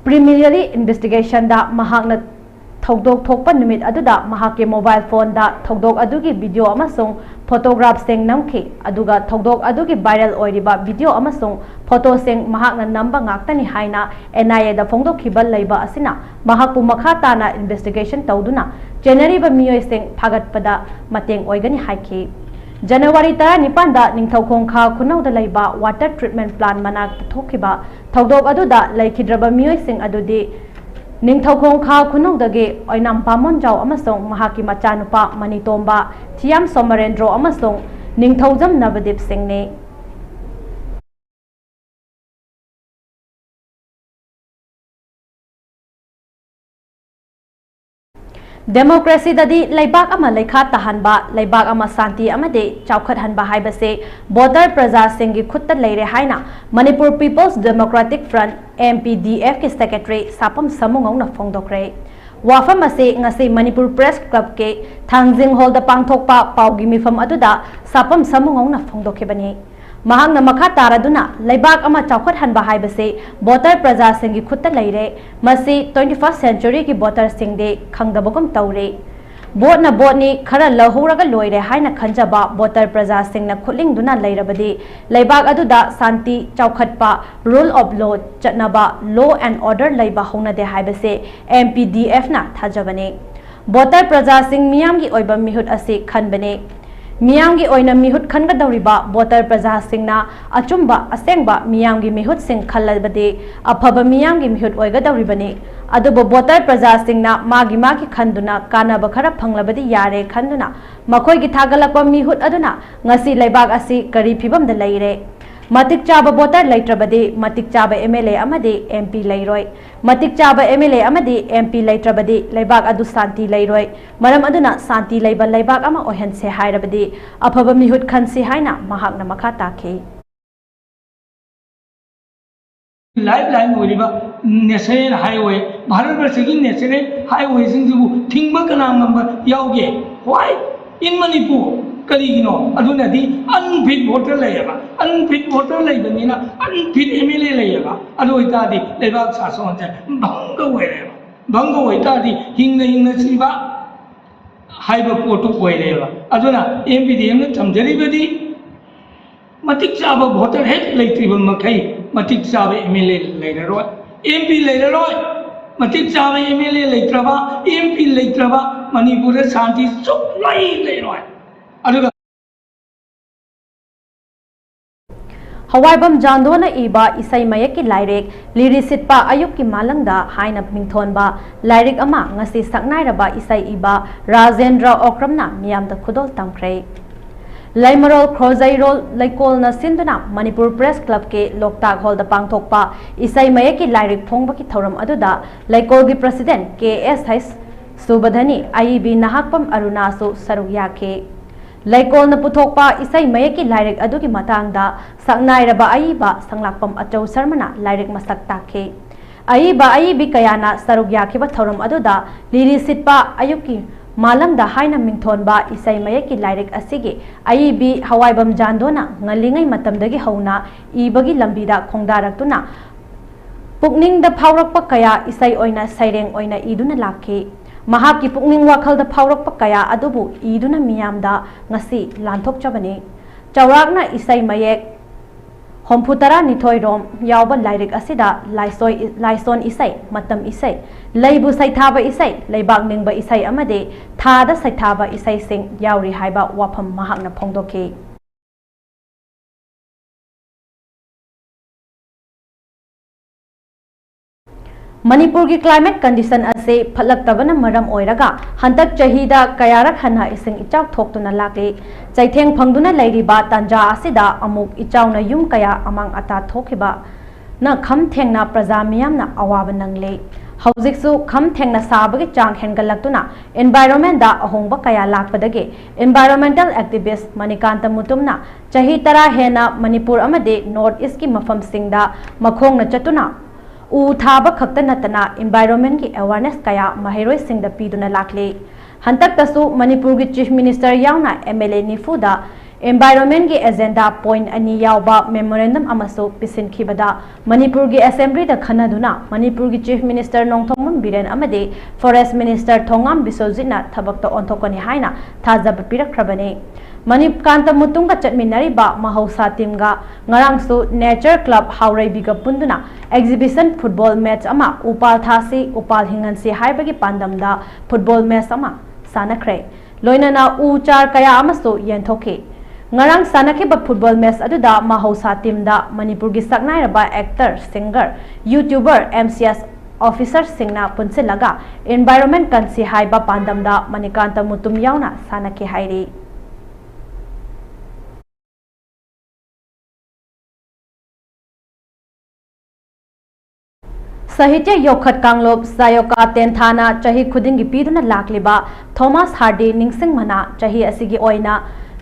ꯄ꯭ꯔꯤꯂꯤꯃꯤꯅꯔꯤ ꯏꯟꯚꯦꯁꯇꯤꯒꯦꯁꯟꯗ ꯃꯍꯥꯛꯅ ꯊꯧꯗꯣꯛ ꯊꯣꯛꯄ ꯅꯨꯃꯤꯠ ꯑꯗꯨꯗ ꯃꯍꯥꯛꯀꯤ ꯃꯣꯕꯥꯏꯜ ꯐꯣꯟꯗ ꯊꯧꯗꯣꯛ ꯑꯗꯨꯒꯤ ꯚꯤꯗꯤꯑꯣ ꯑꯃꯁꯨꯡ ꯐꯣꯇꯣꯒ꯭ꯔꯥꯐꯁꯤꯡ ꯅꯝꯈꯤ, ꯑꯗꯨꯒ ꯊꯧꯗꯣꯛ ꯑꯗꯨꯒꯤ ꯚꯥꯏꯔꯦꯜ ꯑꯣꯏꯔꯤꯕ ꯚꯤꯗꯤꯑꯣ ꯑꯃꯁꯨꯡ ꯐꯣꯇꯣꯁꯤꯡ ꯃꯍꯥꯛꯅ ꯅꯝꯕ ꯉꯥꯛꯇꯅꯤ ꯍꯥꯏꯅ ꯑꯦꯟ ꯑꯥꯏ ꯑꯦꯗ ꯐꯣꯡꯗꯣꯛꯈꯤꯕ ꯂꯩꯕ ꯑꯁꯤꯅ ꯃꯍꯥꯛꯄꯨ ꯃꯈꯥ ꯇꯥꯅ ꯏꯟꯚꯦꯁꯇꯤꯒꯦꯁꯟ ꯇꯧꯗꯨꯅ ꯆꯦꯟꯅꯔꯤꯕ ꯃꯤꯑꯣꯏꯁꯤꯡ ꯐꯥꯒꯠꯄꯗ ꯃꯇꯦꯡ ꯑꯣꯏꯒꯅꯤ ꯍꯥꯏꯈꯤ꯫ ꯖꯅꯋꯥꯔꯤ ꯇꯔꯥꯅꯤꯄꯥꯟꯗ ꯅꯤꯡꯊꯧꯈꯣꯡ ꯈꯥ ꯈꯨꯅꯧꯗ ꯂꯩꯕ ꯋꯥꯇꯔ ꯇ꯭ꯔꯤꯠꯃꯦꯟ ꯄ꯭ꯂꯥꯟ ꯃꯅꯥꯛꯇ ꯊꯣꯛꯈꯤꯕ ꯊꯧꯗꯣꯛ ꯑꯗꯨꯗ ꯂꯩꯈꯤꯗ꯭ꯔꯕ ꯃꯤꯑꯣꯏꯁꯤꯡ ꯑꯗꯨꯗꯤ ꯅꯤꯡꯊꯧꯈꯣꯡ ꯈꯥ ꯈꯨꯅꯧꯗꯒꯤ ꯑꯣꯏꯅꯥꯝ ꯄꯥꯃꯣꯟꯖꯥꯎ ꯑꯃꯁꯨꯡ ꯃꯍꯥꯛꯀꯤ ꯃꯆꯥꯅꯨꯄꯥ ꯃꯅꯤꯇꯣꯝꯕ, ꯊꯤꯌꯥꯝ ꯁꯣꯃꯔꯦꯟꯗ꯭ꯔꯣ ꯑꯃꯁꯨꯡ ꯅꯤꯡꯊꯧꯖꯝ ꯅꯕꯗꯤꯞ ꯁꯤꯡꯅꯤ꯫ ꯗꯦꯃꯣꯀ꯭ꯔꯦꯁꯤꯗꯗꯤ ꯂꯩꯕꯥꯛ ꯑꯃ ꯂꯩꯈꯥ ꯇꯥꯍꯟꯕ, ꯂꯩꯕꯥꯛ ꯑꯃ ꯁꯥꯟꯇꯤ ꯑꯃꯗꯤ ꯆꯥꯎꯈꯠꯍꯟꯕ ꯍꯥꯏꯕꯁꯤ ꯚꯣꯇꯔ ꯄ꯭ꯔꯖꯥꯁꯤꯡꯒꯤ ꯈꯨꯠꯇ ꯂꯩꯔꯦ ꯍꯥꯏꯅ Manipur people's democratic front, M P D ꯑꯦꯐꯀꯤ ꯁꯦꯀ꯭ꯔꯦꯇꯔꯤ ꯁꯥꯄꯝ ꯁꯥꯃꯨꯉꯧꯅ ꯐꯣꯡꯗꯣꯛꯈ꯭ꯔꯦ꯫ ꯋꯥꯐꯝ ꯑꯁꯤ ꯉꯁꯤ ꯃꯅꯤꯄꯨꯔ ꯄ꯭ꯔꯦꯁ ꯀ꯭ꯂꯕꯀꯤ ꯊꯥꯡꯖꯤꯡ ꯍꯣꯜꯗ ꯄꯥꯡꯊꯣꯛꯄ ꯄꯥꯎꯒꯤ ꯃꯤꯐꯝ ꯑꯗꯨꯗ ꯁꯥꯄꯝ ꯁꯥꯃꯨꯉꯧꯅ ꯐꯣꯡꯗꯣꯛꯈꯤꯕꯅꯤ꯫ ꯃꯍꯥꯛꯅ ꯃꯈꯥ ꯇꯥꯔꯗꯨꯅ ꯂꯩꯕꯥꯛ ꯑꯃ ꯆꯥꯎꯈꯠꯍꯟꯕ ꯍꯥꯏꯕꯁꯤ ꯚꯣꯇꯔ ꯄ꯭ꯔꯖꯥꯁꯤꯡꯒꯤ ꯈꯨꯠꯇ ꯂꯩꯔꯦ꯫ ꯃꯁꯤ twenty first centuryꯒꯤ ꯚꯣꯇꯔꯁꯤꯡꯗꯤ ꯈꯪꯗꯕꯒꯨꯝ ꯇꯧꯔꯦ꯫ ꯚꯣꯠꯅ ꯚꯣꯠꯅꯤ, ꯈꯔ ꯂꯧꯍꯧꯔꯒ ꯂꯣꯏꯔꯦ ꯍꯥꯏꯅ ꯈꯟꯖꯕ ꯚꯣꯇꯔ ꯄ꯭ꯔꯖꯥꯁꯤꯡꯅ ꯈꯨꯠꯂꯤꯡꯗꯨꯅ ꯂꯩꯔꯕꯗꯤ ꯂꯩꯕꯥꯛ ꯑꯗꯨꯗ ꯁꯥꯟꯇꯤ, ꯆꯥꯎꯈꯠꯄ, rule of law ꯆꯠꯅꯕ, law and order ꯂꯩꯕ ꯍꯧꯅꯗꯦ ꯍꯥꯏꯕꯁꯤ ꯑꯦꯝ ꯄꯤ ꯗꯤ ꯑꯦꯐꯅ ꯊꯥꯖꯕꯅꯤ꯫ ꯚꯣꯇꯔ ꯄ꯭ꯔꯖꯥꯁꯤꯡ ꯃꯤꯌꯥꯝꯒꯤ ꯑꯣꯏꯕ ꯃꯤꯍꯨꯠ ꯑꯁꯤ ꯈꯟꯕꯅꯤ꯫ ꯃꯤꯌꯥꯝꯒꯤ ꯑꯣꯏꯅ ꯃꯤꯍꯨꯠ ꯈꯟꯒꯗꯧꯔꯤꯕ ꯚꯣꯇꯔ ꯄ꯭ꯔꯖꯥꯁꯤꯡꯅ ꯑꯆꯨꯝꯕ ꯑꯁꯦꯡꯕ ꯃꯤꯌꯥꯝꯒꯤ ꯃꯤꯍꯨꯠꯁꯤꯡ ꯈꯜꯂꯕꯗꯤ ꯑꯐꯕ ꯃꯤꯌꯥꯝꯒꯤ ꯃꯤꯍꯨꯠ ꯑꯣꯏꯒꯗꯧꯔꯤꯕꯅꯤ꯫ ꯑꯗꯨꯕꯨ ꯚꯣꯇꯔ ꯄ꯭ꯔꯖꯥꯁꯤꯡꯅ ꯃꯥꯒꯤ ꯃꯥꯒꯤ ꯈꯟꯗꯨꯅ ꯀꯥꯟꯅꯕ ꯈꯔ ꯐꯪꯂꯕꯗꯤ ꯌꯥꯔꯦ ꯈꯟꯗꯨꯅ ꯃꯈꯣꯏꯒꯤ ꯊꯥꯒꯠꯂꯛꯄ ꯃꯤꯍꯨꯠ ꯑꯗꯨꯅ ꯉꯁꯤ ꯂꯩꯕꯥꯛ ꯑꯁꯤ ꯀꯔꯤ ꯐꯤꯕꯝꯗ ꯂꯩꯔꯦ? ꯃꯇꯤꯛ ꯆꯥꯕ ꯚꯣꯇꯔ ꯂꯩꯇ꯭ꯔꯕꯗꯤ ꯃꯇꯤꯛ ꯆꯥꯕ ꯑꯦꯝ ꯑꯦꯜ ꯑꯦ ꯑꯃꯗꯤ ꯑꯦꯝ ꯄꯤ ꯂꯩꯔꯣꯏ꯫ ꯃꯇꯤꯛ ꯆꯥꯕ ꯑꯦꯝ ꯑꯦꯜ ꯑꯦ ꯑꯃꯗꯤ ꯑꯦꯝ ꯄꯤ ꯂꯩꯇ꯭ꯔꯕꯗꯤ ꯂꯩꯕꯥꯛ ꯑꯗꯨ ꯁꯥꯟꯇꯤ ꯂꯩꯔꯣꯏ꯫ ꯃꯔꯝ ꯑꯗꯨꯅ ꯁꯥꯟꯇꯤ ꯂꯩꯕ ꯂꯩꯕꯥꯛ ꯑꯃ ꯑꯣꯏꯍꯟꯁꯦ ꯍꯥꯏꯔꯕꯗꯤ ꯑꯐꯕ ꯃꯤꯍꯨꯠ ꯈꯟꯁꯤ ꯍꯥꯏꯅ ꯃꯍꯥꯛꯅ ꯃꯈꯥ ꯇꯥꯈꯤ꯫ ꯂꯥꯏꯐ ꯂꯥꯏꯟ ꯑꯣꯏꯔꯤꯕ ꯅꯦꯁꯅꯦꯜ ꯍꯥꯏꯋꯦ, ꯚꯥꯔꯠ ꯕꯔꯁꯒꯤ ꯅꯦꯁꯅꯦꯜ ꯍꯥꯏꯋꯦꯁꯤꯡꯁꯤꯕꯨ ꯊꯤꯡꯕ ꯀꯅꯥ ꯉꯝꯕ ꯌꯥꯎꯒꯦ? Why in Manipur? ꯀꯔꯤꯒꯤꯅꯣ? ꯑꯗꯨꯅꯗꯤ ꯑꯟꯐꯤꯠ ꯚꯣꯇꯔ ꯂꯩꯌꯦꯕ꯫ ꯑꯟꯐꯤꯠ ꯚꯣꯇꯔ ꯂꯩꯕꯅꯤꯅ ꯑꯟꯐꯤꯠ ꯑꯦꯝ ꯑꯦꯜ ꯑꯦ ꯂꯩꯌꯦꯕ꯫ ꯑꯗꯨ ꯑꯣꯏꯇꯥꯔꯗꯤ ꯂꯩꯕꯥꯛ ꯁꯥꯁꯣꯟꯁꯦ ꯚꯪꯒ ꯑꯣꯏꯔꯦꯕ꯫ ꯚꯪꯒ ꯑꯣꯏꯇꯥꯔꯗꯤ ꯍꯤꯡꯅ ꯍꯤꯡꯅ ꯁꯤꯕ ꯍꯥꯏꯕ ꯄꯣꯠꯇꯨ ꯑꯣꯏꯔꯦꯕ꯫ ꯑꯗꯨꯅ ꯑꯦꯝ ꯄꯤ ꯗꯤ ꯑꯦꯝꯅ ꯊꯝꯖꯔꯤꯕꯗꯤ ꯃꯇꯤꯛ ꯆꯥꯕ ꯚꯣꯇꯔ ꯍꯦꯛ ꯂꯩꯇ꯭ꯔꯤꯕ ꯃꯈꯩ ꯃꯇꯤꯛ ꯆꯥꯕ ꯑꯦꯝ ꯑꯦꯜ ꯑꯦ ꯂꯩꯔꯔꯣꯏ, ꯑꯦꯝ ꯄꯤ ꯂꯩꯔꯔꯣꯏ꯫ ꯃꯇꯤꯛ ꯆꯥꯕ ꯑꯦꯝ ꯑꯦꯜ ꯑꯦ ꯂꯩꯇ꯭ꯔꯕ, ꯑꯦꯝ ꯄꯤ ꯂꯩꯇ꯭ꯔꯕ ꯃꯅꯤꯄꯨꯔꯗ ꯁꯥꯟꯇꯤ ꯁꯨꯛꯂꯩ ꯂꯩꯔꯣꯏ꯫ ꯑꯗꯨꯒ ꯍꯋꯥꯏꯕꯝ ꯖꯥꯟꯗꯣꯅ ꯏꯕ ꯏꯁꯩ ꯃꯌꯦꯛꯀꯤ ꯂꯥꯏꯔꯤꯛ ꯂꯤꯔꯤꯁꯤꯠꯄ ꯑꯌꯨꯛꯀꯤ ꯃꯥꯂꯪꯗ ꯍꯥꯏꯅ ꯃꯤꯡꯊꯣꯟꯕ ꯂꯥꯏꯔꯤꯛ ꯑꯃ ꯉꯁꯤ ꯁꯛꯅꯥꯏꯔꯕ ꯏꯁꯩ ꯏꯕ ꯔꯥꯖꯦꯟꯗ꯭ꯔ ꯑꯣꯀ꯭ꯔꯝꯅ ꯃꯤꯌꯥꯝꯗ ꯈꯨꯗꯣꯜ ꯇꯝꯈ꯭ꯔꯦ꯫ ꯂꯩꯃꯔꯣꯜ ꯈ꯭ꯔꯣꯖꯩꯔꯣꯜ ꯂꯩꯀꯣꯜꯅ ꯁꯤꯟꯗꯨꯅ ꯃꯅꯤꯄꯨꯔ ꯄ꯭ꯔꯦꯁ ꯀ꯭ꯂꯕꯀꯤ ꯂꯣꯛꯇꯥꯛ ꯍꯣꯜꯗ ꯄꯥꯡꯊꯣꯛꯄ ꯏꯁꯩ ꯃꯌꯦꯛꯀꯤ ꯂꯥꯏꯔꯤꯛ ꯐꯣꯡꯕꯒꯤ ꯊꯧꯔꯝ ꯑꯗꯨꯗ ꯂꯩꯀꯣꯜꯒꯤ ꯄ꯭ꯔꯁꯤꯗꯦꯟꯠ ꯀꯦ ꯑꯦꯁ ꯍꯩꯁ ꯁꯨꯕꯙꯅꯤ, ꯑꯏꯕꯤ ꯅꯍꯥꯛꯄꯝ ꯑꯔꯨꯅꯥꯁꯨ ꯁꯔꯨꯛ ꯌꯥꯈꯤ꯫ ꯂꯩꯀꯣꯜꯅ ꯄꯨꯊꯣꯛꯄ ꯏꯁꯩ ꯃꯌꯦꯛꯀꯤ ꯂꯥꯏꯔꯤꯛ ꯑꯗꯨꯒꯤ ꯃꯇꯥꯡꯗ ꯁꯛꯅꯥꯏꯔꯕ ꯑꯏꯕ ꯁꯪꯂꯥꯛꯄꯝ ꯑꯆꯧ ꯁꯔꯃꯅ ꯂꯥꯏꯔꯤꯛ ꯃꯁꯛ ꯇꯥꯛꯈꯤ꯫ ꯑꯏꯕ ꯑꯏꯕꯤ ꯀꯌꯥꯅ ꯁꯔꯨꯛ ꯌꯥꯈꯤꯕ ꯊꯧꯔꯝ ꯑꯗꯨꯗ ꯂꯤꯔꯤ ꯁꯤꯠꯄ ꯑꯌꯨꯛꯀꯤ ꯃꯥꯂꯪꯗ ꯍꯥꯏꯅ ꯃꯤꯡꯊꯣꯟꯕ ꯏꯁꯩ ꯃꯌꯦꯛꯀꯤ ꯂꯥꯏꯔꯤꯛ ꯑꯁꯤꯒꯤ ꯑꯏꯕꯤ ꯍꯋꯥꯏꯕꯝ ꯖꯥꯟꯗꯣꯅ ꯉꯜꯂꯤꯉꯩ ꯃꯇꯝꯗꯒꯤ ꯍꯧꯅ ꯏꯕꯒꯤ ꯂꯝꯕꯤꯗ ꯈꯣꯡꯗꯥꯔꯛꯇꯨꯅ ꯄꯨꯛꯅꯤꯡꯗ ꯐꯥꯎꯔꯛꯄ ꯀꯌꯥ ꯏꯁꯩ ꯑꯣꯏꯅ ꯁꯩꯔꯦꯡ ꯑꯣꯏꯅ ꯏꯗꯨꯅ ꯂꯥꯛꯈꯤ꯫ ꯃꯍꯥꯛꯀꯤ ꯄꯨꯛꯅꯤꯡ ꯋꯥꯈꯜꯗ ꯐꯥꯎꯔꯛꯄ ꯀꯌꯥ ꯑꯗꯨꯕꯨ ꯏꯗꯨꯅ ꯃꯤꯌꯥꯝꯗ ꯉꯁꯤ ꯂꯥꯟꯊꯣꯛꯆꯕꯅꯤ꯫ ꯆꯥꯎꯔꯥꯛꯅ ꯏꯁꯩ ꯃꯌꯦꯛ ꯍꯨꯝꯐꯨ ꯇꯔꯥꯅꯤꯊꯣꯏ ꯔꯣꯝ ꯌꯥꯎꯕ ꯂꯥꯏꯔꯤꯛ ꯑꯁꯤꯗ ꯂꯥꯏꯁꯣꯏ-, ꯂꯥꯏꯁꯣꯟ ꯏꯁꯩ, ꯃꯇꯝ ꯏꯁꯩ, ꯂꯩꯕꯨ ꯁꯩꯊꯥꯕ ꯏꯁꯩ, ꯂꯩꯕꯥꯛ ꯅꯤꯡꯕ ꯏꯁꯩ ꯑꯃꯗꯤ ꯊꯥꯗ ꯁꯩꯊꯥꯕ ꯏꯁꯩꯁꯤꯡ ꯌꯥꯎꯔꯤ ꯍꯥꯏꯕ ꯋꯥꯐꯝ ꯃꯍꯥꯛꯅ ꯐꯣꯡꯗꯣꯛꯈꯤ꯫ ꯃꯅꯤꯄꯨꯔꯒꯤ climate condition ꯑꯁꯤ ꯐꯠꯂꯛꯇꯕꯅ ꯃꯔꯝ ꯑꯣꯏꯔꯒ ꯍꯟꯗꯛ ꯆꯍꯤꯗ ꯀꯌꯥꯔꯛ ꯍꯟꯅ ꯏꯁꯤꯡ ꯏꯆꯥꯎ ꯊꯣꯛꯇꯨꯅ ꯂꯥꯛꯂꯤ꯫ ꯆꯩꯊꯦꯡ ꯐꯪꯗꯨꯅ ꯂꯩꯔꯤꯕ ꯇꯥꯟꯖꯥ ꯑꯁꯤꯗ ꯑꯃꯨꯛ ꯏꯆꯥꯎꯅ ꯌꯨꯝ ꯀꯌꯥ ꯑꯃꯥꯡ ꯑꯇꯥ ꯊꯣꯛꯈꯤꯕꯅ ꯈꯝ ꯊꯦꯡꯅ ꯄ꯭ꯔꯖꯥ ꯃꯤꯌꯥꯝꯅ ꯑꯋꯥꯕ ꯅꯪꯂꯤ꯫ ꯍꯧꯖꯤꯛꯁꯨ ꯈꯝ ꯊꯦꯡꯅ ꯁꯥꯕꯒꯤ ꯆꯥꯡ ꯍꯦꯟꯒꯠꯂꯛꯇꯨꯅ environment ꯗ ꯑꯍꯣꯡꯕ ꯀꯌꯥ ꯂꯥꯛꯄꯗꯒꯤ environmental activist ꯃꯅꯤꯀꯥꯟꯇ ꯃꯨꯇꯨꯝꯅ ꯆꯍꯤ ꯇꯔꯥ ꯍꯦꯟꯅ ꯃꯅꯤꯄꯨꯔ ꯑꯃꯗꯤ North East ꯀꯤ ꯃꯐꯝꯁꯤꯡꯗ ꯃꯈꯣꯡꯅ ꯆꯠꯇꯨꯅ ꯎ ꯊꯥꯕ ꯈꯛꯇ ꯅꯠꯇꯅ environment ꯀꯤ awareness ꯀꯌꯥ ꯃꯍꯩꯔꯣꯏꯁꯤꯡꯗ ꯄꯤꯗꯨꯅ ꯂꯥꯛꯂꯤ꯫ ꯍꯟꯗꯛꯇꯁꯨ ꯃꯅꯤꯄꯨꯔꯒꯤ Chief Minister ꯌꯥꯎꯅ M L A ꯅꯤꯐꯨꯗ environment ꯀꯤ agenda point ꯑꯅꯤ ꯌꯥꯎꯕ memorandum ꯑꯃꯁꯨ ꯄꯤꯁꯤꯟꯈꯤꯕꯗ ꯃꯅꯤꯄꯨꯔꯒꯤ Assembly ꯗ ꯈꯟꯅꯗꯨꯅ ꯃꯅꯤꯄꯨꯔꯒꯤ Chief Minister ꯅꯣꯡꯊꯣꯝꯕꯝ ꯕꯤꯔꯦꯟ ꯑꯃꯗꯤ Forest Minister ꯊꯣꯉꯥꯝ ꯕꯤꯁ꯭ꯋꯖꯤꯠꯅ ꯊꯕꯛꯇ ꯑꯣꯟꯊꯣꯛꯀꯅꯤ ꯍꯥꯏꯅ ꯊꯥꯖꯕ ꯄꯤꯔꯛꯈ꯭ꯔꯕꯅꯤ꯫ ꯃꯅꯤꯀꯥꯟꯇ ꯃꯨꯇꯨꯝꯒ ꯆꯠꯃꯤꯟꯅꯔꯤꯕ ꯃꯍꯧꯁꯥ team ꯒ ꯉꯔꯥꯡꯁꯨ Nature Club ꯍꯥꯎꯔꯩꯕꯤꯒ ꯄꯨꯟꯗꯨꯅ exhibition football match ꯑꯃ ꯎꯄꯥꯜ ꯊꯥꯁꯤ, ꯎꯄꯥꯜ ꯍꯤꯡꯍꯟꯁꯤ ꯍꯥꯏꯕꯒꯤ ꯄꯥꯟꯗꯝꯗ football match ꯑꯃ ꯁꯥꯟꯅꯈ꯭ꯔꯦ꯫ ꯂꯣꯏꯅꯅ ꯎ ꯆꯥꯔ ꯀꯌꯥ ꯑꯃꯁꯨ ꯌꯦꯟꯊꯣꯛꯈꯤ꯫ ꯉꯔꯥꯡ ꯁꯥꯟꯅꯈꯤꯕ football match ꯑꯗꯨꯗ ꯃꯍꯧꯁꯥ team ꯗ ꯃꯅꯤꯄꯨꯔꯒꯤ ꯁꯛꯅꯥꯏꯔꯕ actor, singer, YouTuber, M C S officer ꯁꯤꯡꯅ ꯄꯨꯟꯁꯤꯜꯂꯒ environment ꯀꯟꯁꯤ ꯍꯥꯏꯕ ꯄꯥꯟꯗꯝꯗ ꯃꯅꯤꯀꯥꯟꯇ ꯃꯨꯇꯨꯝ ꯌꯥꯎꯅ ꯁꯥꯟꯅꯈꯤ ꯍꯥꯏꯔꯤ꯫ ꯁꯥꯍꯤꯇ꯭ꯌ ꯌꯣꯛꯈꯠ ꯀꯥꯡꯂꯨꯞ ꯁꯥꯌꯣꯀꯥ ꯇꯦꯟꯊꯥꯅ ꯆꯍꯤ ꯈꯨꯗꯤꯡꯒꯤ ꯄꯤꯗꯨꯅ ꯂꯥꯛꯂꯤꯕ ꯊꯣꯃꯥꯁ ꯍꯥꯔꯗꯤ ꯅꯤꯡꯁꯤꯡ ꯃꯅꯥ ꯆꯍꯤ ꯑꯁꯤꯒꯤ ꯑꯣꯏꯅ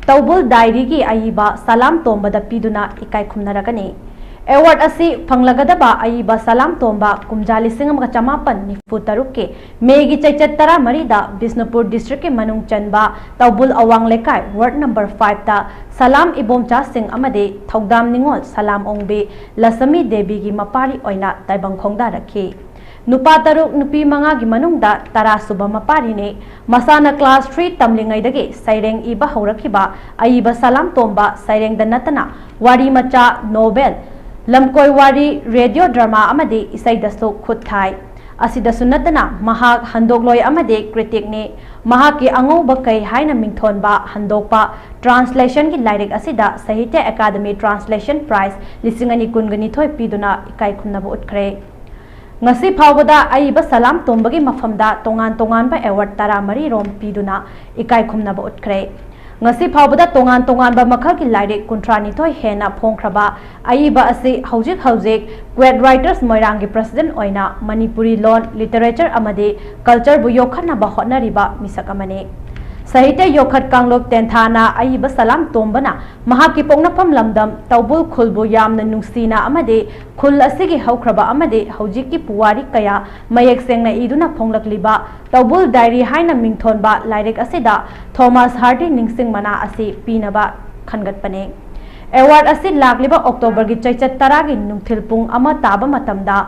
ꯇꯧꯕꯨꯜ ꯗꯥꯏꯔꯤꯒꯤ ꯑꯏꯕ ꯁꯂꯥꯝ ꯇꯣꯝꯕꯗ ꯄꯤꯗꯨꯅ ꯏꯀꯥꯏ ꯈꯨꯝꯅꯔꯒꯅꯤ꯫ Award ꯑꯁꯤ ꯐꯪꯂꯒꯗꯕ ꯑꯏꯕ ꯁꯂꯥꯝ ꯇꯣꯝꯕ ꯀꯨꯝꯖꯥ ꯂꯤꯁꯤꯡ ꯑꯃꯒ ꯆꯃꯥꯄꯟ ꯅꯤꯐꯨ ꯇꯔꯨꯛꯀꯤ ꯃꯦꯒꯤ ꯆꯩꯆꯠ ꯇꯔꯥꯃꯔꯤꯗ ꯕꯤꯁꯅꯨꯄꯨꯔ district ꯀꯤ ꯃꯅꯨꯡ ꯆꯟꯕ ꯇꯧꯕꯨꯜ ꯑꯋꯥꯡ ꯂꯩꯀꯥꯏ ward number five ꯇ ꯁꯂꯥꯝ ꯏꯕꯣꯝꯆꯥꯁꯤꯡ ꯑꯃꯗꯤ ꯊꯧꯗꯥꯝ ꯅꯤꯉꯣꯜ ꯁꯂꯥꯝ ꯑꯣꯡꯕꯤ ꯂꯁꯃꯤ ꯗꯦꯕꯤꯒꯤ ꯃꯄꯥꯔꯤ ꯑꯣꯏꯅ ꯇꯥꯏꯕꯪ ꯈꯣꯡꯗꯥꯔꯛꯈꯤ꯫ ꯅꯨꯄꯥ ꯇꯔꯨꯛ, ꯅꯨꯄꯤ ꯃꯉꯥꯒꯤ ꯃꯅꯨꯡꯗ ꯇꯔꯥ ꯁꯨꯕ ꯃꯄꯥꯔꯤꯅꯤ꯫ ꯃꯁꯥꯅ class three ꯇꯝꯂꯤꯉꯩꯗꯒꯤ ꯁꯩꯔꯦꯡ ꯏꯕ ꯍꯧꯔꯛꯈꯤꯕ ꯑꯏꯕ ꯁꯂꯥꯝ ꯇꯣꯝꯕ ꯁꯩꯔꯦꯡꯗ ꯅꯠꯇꯅ ꯋꯥꯔꯤ ꯃꯆꯥ, novel, ꯂꯝꯀꯣꯏ ꯋꯥꯔꯤ, radio drama ꯑꯃꯗꯤ ꯏꯁꯩꯗꯁꯨ ꯈꯨꯠ ꯊꯥꯏ꯫ ꯑꯁꯤꯗꯁꯨ ꯅꯠꯇꯅ ꯃꯍꯥꯛ ꯍꯟꯗꯣꯛꯂꯣꯏ ꯑꯃꯗꯤ criticꯅꯤ꯫ ꯃꯍꯥꯛꯀꯤ ꯑꯉꯧꯕ ꯀꯩ ꯍꯥꯏꯅ ꯃꯤꯡꯊꯣꯟꯕ ꯍꯟꯗꯣꯛꯄ translationꯒꯤ ꯂꯥꯏꯔꯤꯛ ꯑꯁꯤꯗ ꯁꯥꯍꯤꯇ꯭ꯌ ꯑꯦꯀꯥꯗꯃꯤ Translation Prize ꯂꯤꯁꯤꯡ ꯑꯅꯤ ꯀꯨꯟꯒ ꯅꯤꯊꯣꯏ ꯄꯤꯗꯨꯅ ꯏꯀꯥꯏ ꯈꯨꯝꯅꯕ ꯎꯠꯈ꯭ꯔꯦ꯫ ꯉꯁꯤ ꯐꯥꯎꯕꯗ ꯑꯏꯕ ꯁꯂꯥꯝ ꯇꯣꯝꯕꯒꯤ ꯃꯐꯝꯗ ꯇꯣꯉꯥꯟ ꯇꯣꯉꯥꯟꯕ award ꯇꯔꯥꯃꯔꯤ ꯔꯣꯝ ꯄꯤꯗꯨꯅ ꯏꯀꯥꯏ ꯈꯨꯝꯅꯕ ꯎꯠꯈ꯭ꯔꯦ꯫ ꯉꯁꯤ ꯐꯥꯎꯕꯗ ꯇꯣꯉꯥꯟ ꯇꯣꯉꯥꯟꯕ ꯃꯈꯜꯒꯤ ꯂꯥꯏꯔꯤꯛ ꯀꯨꯟꯊ꯭ꯔꯥꯅꯤꯊꯣꯏ ꯍꯦꯟꯅ ꯐꯣꯡꯈ꯭ꯔꯕ ꯑꯏꯕ ꯑꯁꯤ ꯍꯧꯖꯤꯛ ꯍꯧꯖꯤꯛ Quad Writers ꯃꯣꯏꯔꯥꯡꯒꯤ president ꯑꯣꯏꯅ ꯃꯅꯤꯄꯨꯔꯤ ꯂꯣꯟ, literature ꯑꯃꯗꯤ cultureꯕꯨ ꯌꯣꯛꯈꯠꯅꯕ ꯍꯣꯠꯅꯔꯤꯕ ꯃꯤꯁꯛ ꯑꯃꯅꯤ꯫ ꯁꯥꯍꯤꯇ꯭ꯌ ꯌꯣꯛꯈꯠ ꯀꯥꯡꯂꯨꯞ ꯇꯦꯟꯊꯥꯅ ꯑꯏꯕ ꯁꯂꯥꯝ ꯇꯣꯝꯕꯅ ꯃꯍꯥꯛꯀꯤ ꯄꯣꯛꯅꯐꯝ ꯂꯝꯗꯝ ꯇꯧꯕꯨꯜ ꯈꯨꯜꯕꯨ ꯌꯥꯝꯅ ꯅꯨꯡꯁꯤꯅ ꯑꯃꯗꯤ ꯈꯨꯜ ꯑꯁꯤꯒꯤ ꯍꯧꯈ꯭ꯔꯕ ꯑꯃꯗꯤ ꯍꯧꯖꯤꯛꯀꯤ ꯄꯨꯋꯥꯔꯤ ꯀꯌꯥ ꯃꯌꯦꯛ ꯁꯦꯡꯅ ꯏꯗꯨꯅ ꯐꯣꯡꯂꯛꯂꯤꯕ ꯇꯧꯕꯨꯜ diary ꯍꯥꯏꯅ ꯃꯤꯡꯊꯣꯟꯕ ꯂꯥꯏꯔꯤꯛ ꯑꯁꯤꯗ ꯊꯣꯃꯥꯁ ꯍꯥꯔꯗꯤ ꯅꯤꯡꯁꯤꯡ ꯃꯅꯥ ꯑꯁꯤ ꯄꯤꯅꯕ ꯈꯟꯒꯠꯄꯅꯤ꯫ Award ꯑꯁꯤ ꯂꯥꯛꯂꯤꯕ Octoberꯒꯤ ꯆꯩꯆꯠ ꯇꯔꯥꯒꯤ ꯅꯨꯡꯊꯤꯜ ꯄꯨꯡ ꯑꯃ ꯇꯥꯕ ꯃꯇꯝꯗ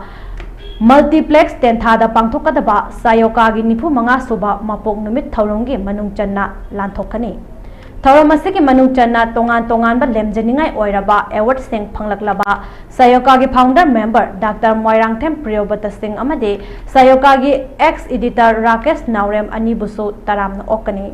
Multiplex ꯇꯦꯟꯊꯥꯗ ꯄꯥꯡꯊꯣꯛꯀꯗꯕ ꯁꯥꯌꯣꯀꯥꯒꯤ ꯅꯤꯐꯨ ꯃꯉꯥ ꯁꯨꯕ ꯃꯄꯣꯛ ꯅꯨꯃꯤꯠ ꯊꯧꯔꯝꯒꯤ ꯃꯅꯨꯡ ꯆꯟꯅ ꯂꯥꯟꯊꯣꯛꯀꯅꯤ꯫ ꯊꯧꯔꯝ ꯑꯁꯤꯒꯤ ꯃꯅꯨꯡ ꯆꯟꯅ ꯇꯣꯉꯥꯟ ꯇꯣꯉꯥꯟꯕ ꯂꯦꯝꯖꯅꯤꯡꯉꯥꯏ ꯑꯣꯏꯔꯕ awardꯁꯤꯡ ꯐꯪꯂꯛꯂꯕ ꯁꯥꯌꯣꯀꯥꯒꯤ founder member Doctor ꯃꯣꯏꯔꯥꯡꯊꯦꯝ ꯄ꯭ꯔꯤꯌꯣꯕꯇ ꯁꯤꯡ ꯑꯃꯗꯤ ꯁꯥꯌꯣꯀꯥꯒꯤ ex editor ꯔꯥꯀꯦꯁ ꯅꯥꯎꯔꯦꯝ ꯑꯅꯤꯕꯨꯁꯨ ꯇꯔꯥꯝꯅ ꯑꯣꯛꯀꯅꯤ꯫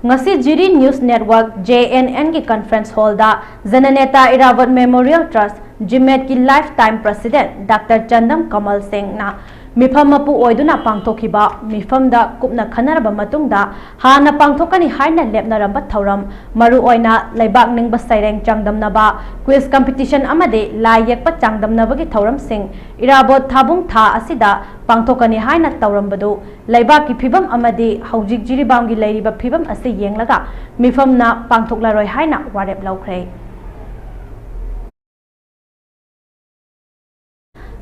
ꯉꯁꯤ ꯖꯤꯔꯤ News Network, JNNꯒꯤ conference hallꯗ ꯖꯅꯅꯦꯇꯥ ꯏꯔꯥꯕꯣꯠ Memorial Trust, ꯖꯤꯃꯦꯠꯀꯤ lifetime president Doctor ꯆꯟꯗꯝ ꯀꯃꯜ ꯁꯤꯡꯅ ꯃꯤꯐꯝ ꯃꯄꯨ ꯑꯣꯏꯗꯨꯅ ꯄꯥꯡꯊꯣꯛꯈꯤꯕ ꯃꯤꯐꯝꯗ ꯀꯨꯞꯅ ꯈꯟꯅꯔꯕ ꯃꯇꯨꯡꯗ ꯍꯥꯟꯅ ꯄꯥꯡꯊꯣꯛꯀꯅꯤ ꯍꯥꯏꯅ ꯂꯦꯞꯅꯔꯝꯕ ꯊꯧꯔꯝ, ꯃꯔꯨꯑꯣꯏꯅ ꯂꯩꯕꯥꯛ ꯅꯤꯡꯕ ꯁꯩꯔꯦꯡ ꯆꯥꯡꯗꯝꯅꯕ, quiz competition ꯑꯃꯗꯤ ꯂꯥꯏ ꯌꯦꯛꯄ ꯆꯥꯡꯗꯝꯅꯕꯒꯤ ꯊꯧꯔꯝꯁꯤꯡ ꯏꯔꯥꯕꯣꯠ ꯊꯥꯕꯨꯡ ꯊꯥ ꯑꯁꯤꯗ ꯄꯥꯡꯊꯣꯛꯀꯅꯤ ꯍꯥꯏꯅ ꯇꯧꯔꯝꯕꯗꯨ ꯂꯩꯕꯥꯛꯀꯤ ꯐꯤꯕꯝ ꯑꯃꯗꯤ ꯍꯧꯖꯤꯛ ꯖꯤꯔꯤꯕꯥꯝꯒꯤ ꯂꯩꯔꯤꯕ ꯐꯤꯕꯝ ꯑꯁꯤ ꯌꯦꯡꯂꯒ ꯃꯤꯐꯝꯅ ꯄꯥꯡꯊꯣꯛꯂꯔꯣꯏ ꯍꯥꯏꯅ ꯋꯥꯔꯦꯞ ꯂꯧꯈ꯭ꯔꯦ꯫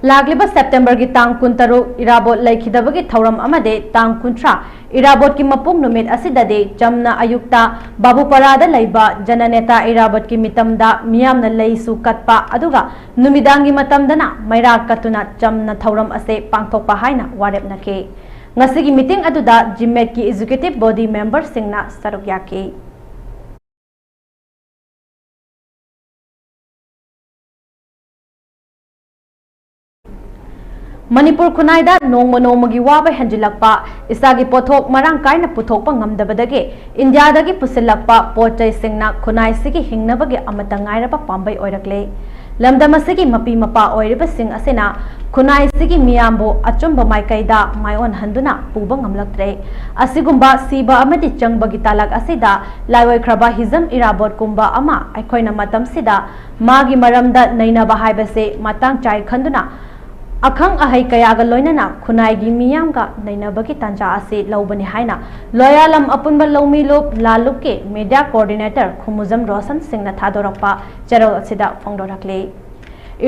ꯂꯥꯛꯂꯤꯕ Septemberꯒꯤ ꯇꯥꯡ ꯀꯨꯟꯇꯔꯨꯛ ꯏꯔꯥꯕꯣꯠ ꯂꯩꯈꯤꯗꯕꯒꯤ ꯊꯧꯔꯝ ꯑꯃꯗꯤ ꯇꯥꯡ ꯀꯨꯟꯊ꯭ꯔꯥ ꯏꯔꯥꯕꯣꯠꯀꯤ ꯃꯄꯣꯛ ꯅꯨꯃꯤꯠ ꯑꯁꯤꯗꯗꯤ ꯆꯝꯅ ꯑꯌꯨꯛꯇ ꯕꯥꯕꯨꯄꯥꯔꯥꯗ ꯂꯩꯕ ꯖꯅꯅꯦꯇꯥ ꯏꯔꯥꯕꯣꯠꯀꯤ ꯃꯤꯇꯝꯗ ꯃꯤꯌꯥꯝꯅ ꯂꯩꯁꯨ ꯀꯠꯄ, ꯑꯗꯨꯒ ꯅꯨꯃꯤꯗꯥꯡꯒꯤ ꯃꯇꯝꯗꯅ ꯃꯩꯔꯥ ꯀꯠꯇꯨꯅ ꯆꯝꯅ ꯊꯧꯔꯝ ꯑꯁꯤ ꯄꯥꯡꯊꯣꯛꯄ ꯍꯥꯏꯅ ꯋꯥꯔꯦꯞꯅꯈꯤ꯫ ꯉꯁꯤꯒꯤ ꯃꯤꯇꯤꯡ ꯑꯗꯨꯗ ꯖꯤꯃꯦꯠꯀꯤ executive body memberꯁꯤꯡꯅ ꯁꯔꯨꯛ ꯌꯥꯈꯤ꯫ ꯃꯅꯤꯄꯨꯔ ꯈꯨꯟꯅꯥꯏꯗ ꯅꯣꯡꯃ ꯅꯣꯡꯃꯒꯤ ꯋꯥꯕ ꯍꯦꯟꯖꯤꯜꯂꯛꯄ, ꯏꯁꯥꯒꯤ ꯄꯣꯠꯊꯣꯛ ꯃꯔꯥꯡ ꯀꯥꯏꯅ ꯄꯨꯊꯣꯛꯄ ꯉꯝꯗꯕꯗꯒꯤ ꯏꯟꯗꯤꯌꯥꯗꯒꯤ ꯄꯨꯁꯤꯜꯂꯛꯄ ꯄꯣꯠ ꯆꯩꯁꯤꯡꯅ ꯈꯨꯟꯅꯥꯏꯁꯤꯒꯤ ꯍꯤꯡꯅꯕꯒꯤ ꯑꯃꯠꯇ ꯉꯥꯏꯔꯕ ꯄꯥꯝꯕꯩ ꯑꯣꯏꯔꯛꯂꯦ꯫ ꯂꯝꯗꯝ ꯑꯁꯤꯒꯤ ꯃꯄꯤ ꯃꯄꯥ ꯑꯣꯏꯔꯤꯕꯁꯤꯡ ꯑꯁꯤꯅ ꯈꯨꯟꯅꯥꯏꯁꯤꯒꯤ ꯃꯤꯌꯥꯝꯕꯨ ꯑꯆꯨꯝꯕ ꯃꯥꯏꯀꯩꯗ ꯃꯥꯏꯑꯣꯟꯍꯟꯗꯨꯅ ꯄꯨꯕ ꯉꯝꯂꯛꯇ꯭ꯔꯦ꯫ ꯑꯁꯤꯒꯨꯝꯕ ꯁꯤꯕ ꯑꯃꯗꯤ ꯆꯪꯕꯒꯤ ꯇꯥꯂꯛ ꯑꯁꯤꯗ ꯂꯥꯏꯑꯣꯏꯈ꯭ꯔꯕ ꯍꯤꯖꯝ ꯏꯔꯥꯕꯣꯠꯀꯨꯝꯕ ꯑꯃ ꯑꯩꯈꯣꯏꯅ ꯃꯇꯝꯁꯤꯗ ꯃꯥꯒꯤ ꯃꯔꯝꯗ ꯅꯩꯅꯕ ꯍꯥꯏꯕꯁꯤ ꯃꯇꯥꯡ ꯆꯥꯏ ꯈꯟꯗꯨꯅ ꯑꯈꯪ ꯑꯍꯩ ꯀꯌꯥꯒ ꯂꯣꯏꯅꯅ ꯈꯨꯟꯅꯥꯏꯒꯤ ꯃꯤꯌꯥꯝꯒ ꯅꯩꯅꯕꯒꯤ ꯇꯥꯟꯖꯥ ꯑꯁꯤ ꯂꯧꯕꯅꯤ ꯍꯥꯏꯅ ꯂꯣꯌꯥꯂꯝ ꯑꯄꯨꯟꯕ ꯂꯧꯃꯤꯂꯨꯞ ꯂꯥꯂꯨꯞꯀꯤ media coordinator ꯈꯨꯃꯨꯖꯝ ꯔꯣꯁꯟ ꯁꯤꯡꯅ ꯊꯥꯗꯣꯔꯛꯄ ꯆꯦꯔꯣꯜ ꯑꯁꯤꯗ ꯐꯣꯡꯗꯣꯔꯛꯂꯤ꯫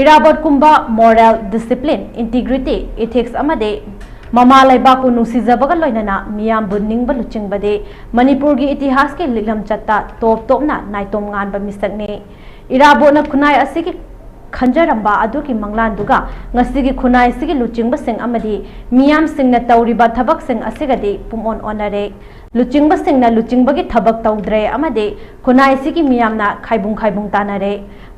ꯏꯔꯥꯕꯣꯠꯀꯨꯝꯕ moral, discipline, integrity, ethics ꯑꯃꯗꯤ ꯃꯃꯥ ꯂꯩꯕꯥꯛꯄꯨ ꯅꯨꯡꯁꯤꯖꯕꯒ ꯂꯣꯏꯅꯅ ꯃꯤꯌꯥꯝꯕꯨ ꯅꯤꯡꯕ ꯂꯨꯆꯤꯡꯕꯗꯤ ꯃꯅꯤꯄꯨꯔꯒꯤ ꯏꯇꯤꯍꯥꯁꯀꯤ ꯂꯤꯛꯂꯝꯆꯠꯇ ꯇꯣꯞ ꯇꯣꯞꯅ ꯅꯥꯏꯇꯣꯝ ꯉꯥꯟꯕ ꯃꯤꯁꯛꯅꯤ꯫ ꯏꯔꯥꯕꯣꯠꯅ ꯈꯨꯟꯅꯥꯏ ꯑꯁꯤꯒꯤ ꯈꯟꯖꯔꯝꯕ ꯑꯗꯨꯒꯤ ꯃꯪꯂꯥꯟꯗꯨꯒ ꯉꯁꯤꯒꯤ ꯈꯨꯟꯅꯥꯏꯁꯤꯒꯤ ꯂꯨꯆꯤꯡꯕꯁꯤꯡ ꯑꯃꯗꯤ ꯃꯤꯌꯥꯝꯁꯤꯡꯅ ꯇꯧꯔꯤꯕ ꯊꯕꯛꯁꯤꯡ ꯑꯁꯤꯒꯗꯤ ꯄꯨꯡꯑꯣꯟ ꯑꯣꯟꯅꯔꯦ꯫ ꯂꯨꯆꯤꯡꯕꯁꯤꯡꯅ ꯂꯨꯆꯤꯡꯕꯒꯤ ꯊꯕꯛ ꯇꯧꯗ꯭ꯔꯦ ꯑꯃꯗꯤ ꯈꯨꯟꯅꯥꯏꯁꯤꯒꯤ ꯃꯤꯌꯥꯝꯅ ꯈꯥꯏꯕꯨꯡ ꯈꯥꯏꯕꯨꯡ ꯇꯥꯅꯔꯦ꯫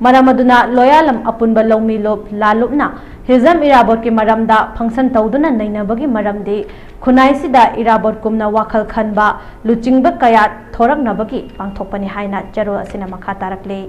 ꯃꯔꯝ ꯑꯗꯨꯅ ꯂꯣꯌꯥꯂꯝ ꯑꯄꯨꯟꯕ ꯂꯧꯃꯤꯂꯨꯞ ꯂꯥꯂꯨꯞꯅ ꯍꯤꯖꯝ ꯏꯔꯥꯕꯣꯠꯀꯤ ꯃꯔꯝꯗ function ꯇꯧꯗꯨꯅ ꯅꯩꯅꯕꯒꯤ ꯃꯔꯝꯗꯤ ꯈꯨꯟꯅꯥꯏꯁꯤꯗ ꯏꯔꯥꯕꯣꯠꯀꯨꯝꯅ ꯋꯥꯈꯜ ꯈꯟꯕ ꯂꯨꯆꯤꯡꯕ ꯀꯌꯥ ꯊꯣꯔꯛꯅꯕꯒꯤ ꯄꯥꯡꯊꯣꯛꯄꯅꯤ ꯍꯥꯏꯅ ꯆꯦꯔꯣꯜ ꯑꯁꯤꯅ ꯃꯈꯥ ꯇꯥꯔꯛꯂꯤ꯫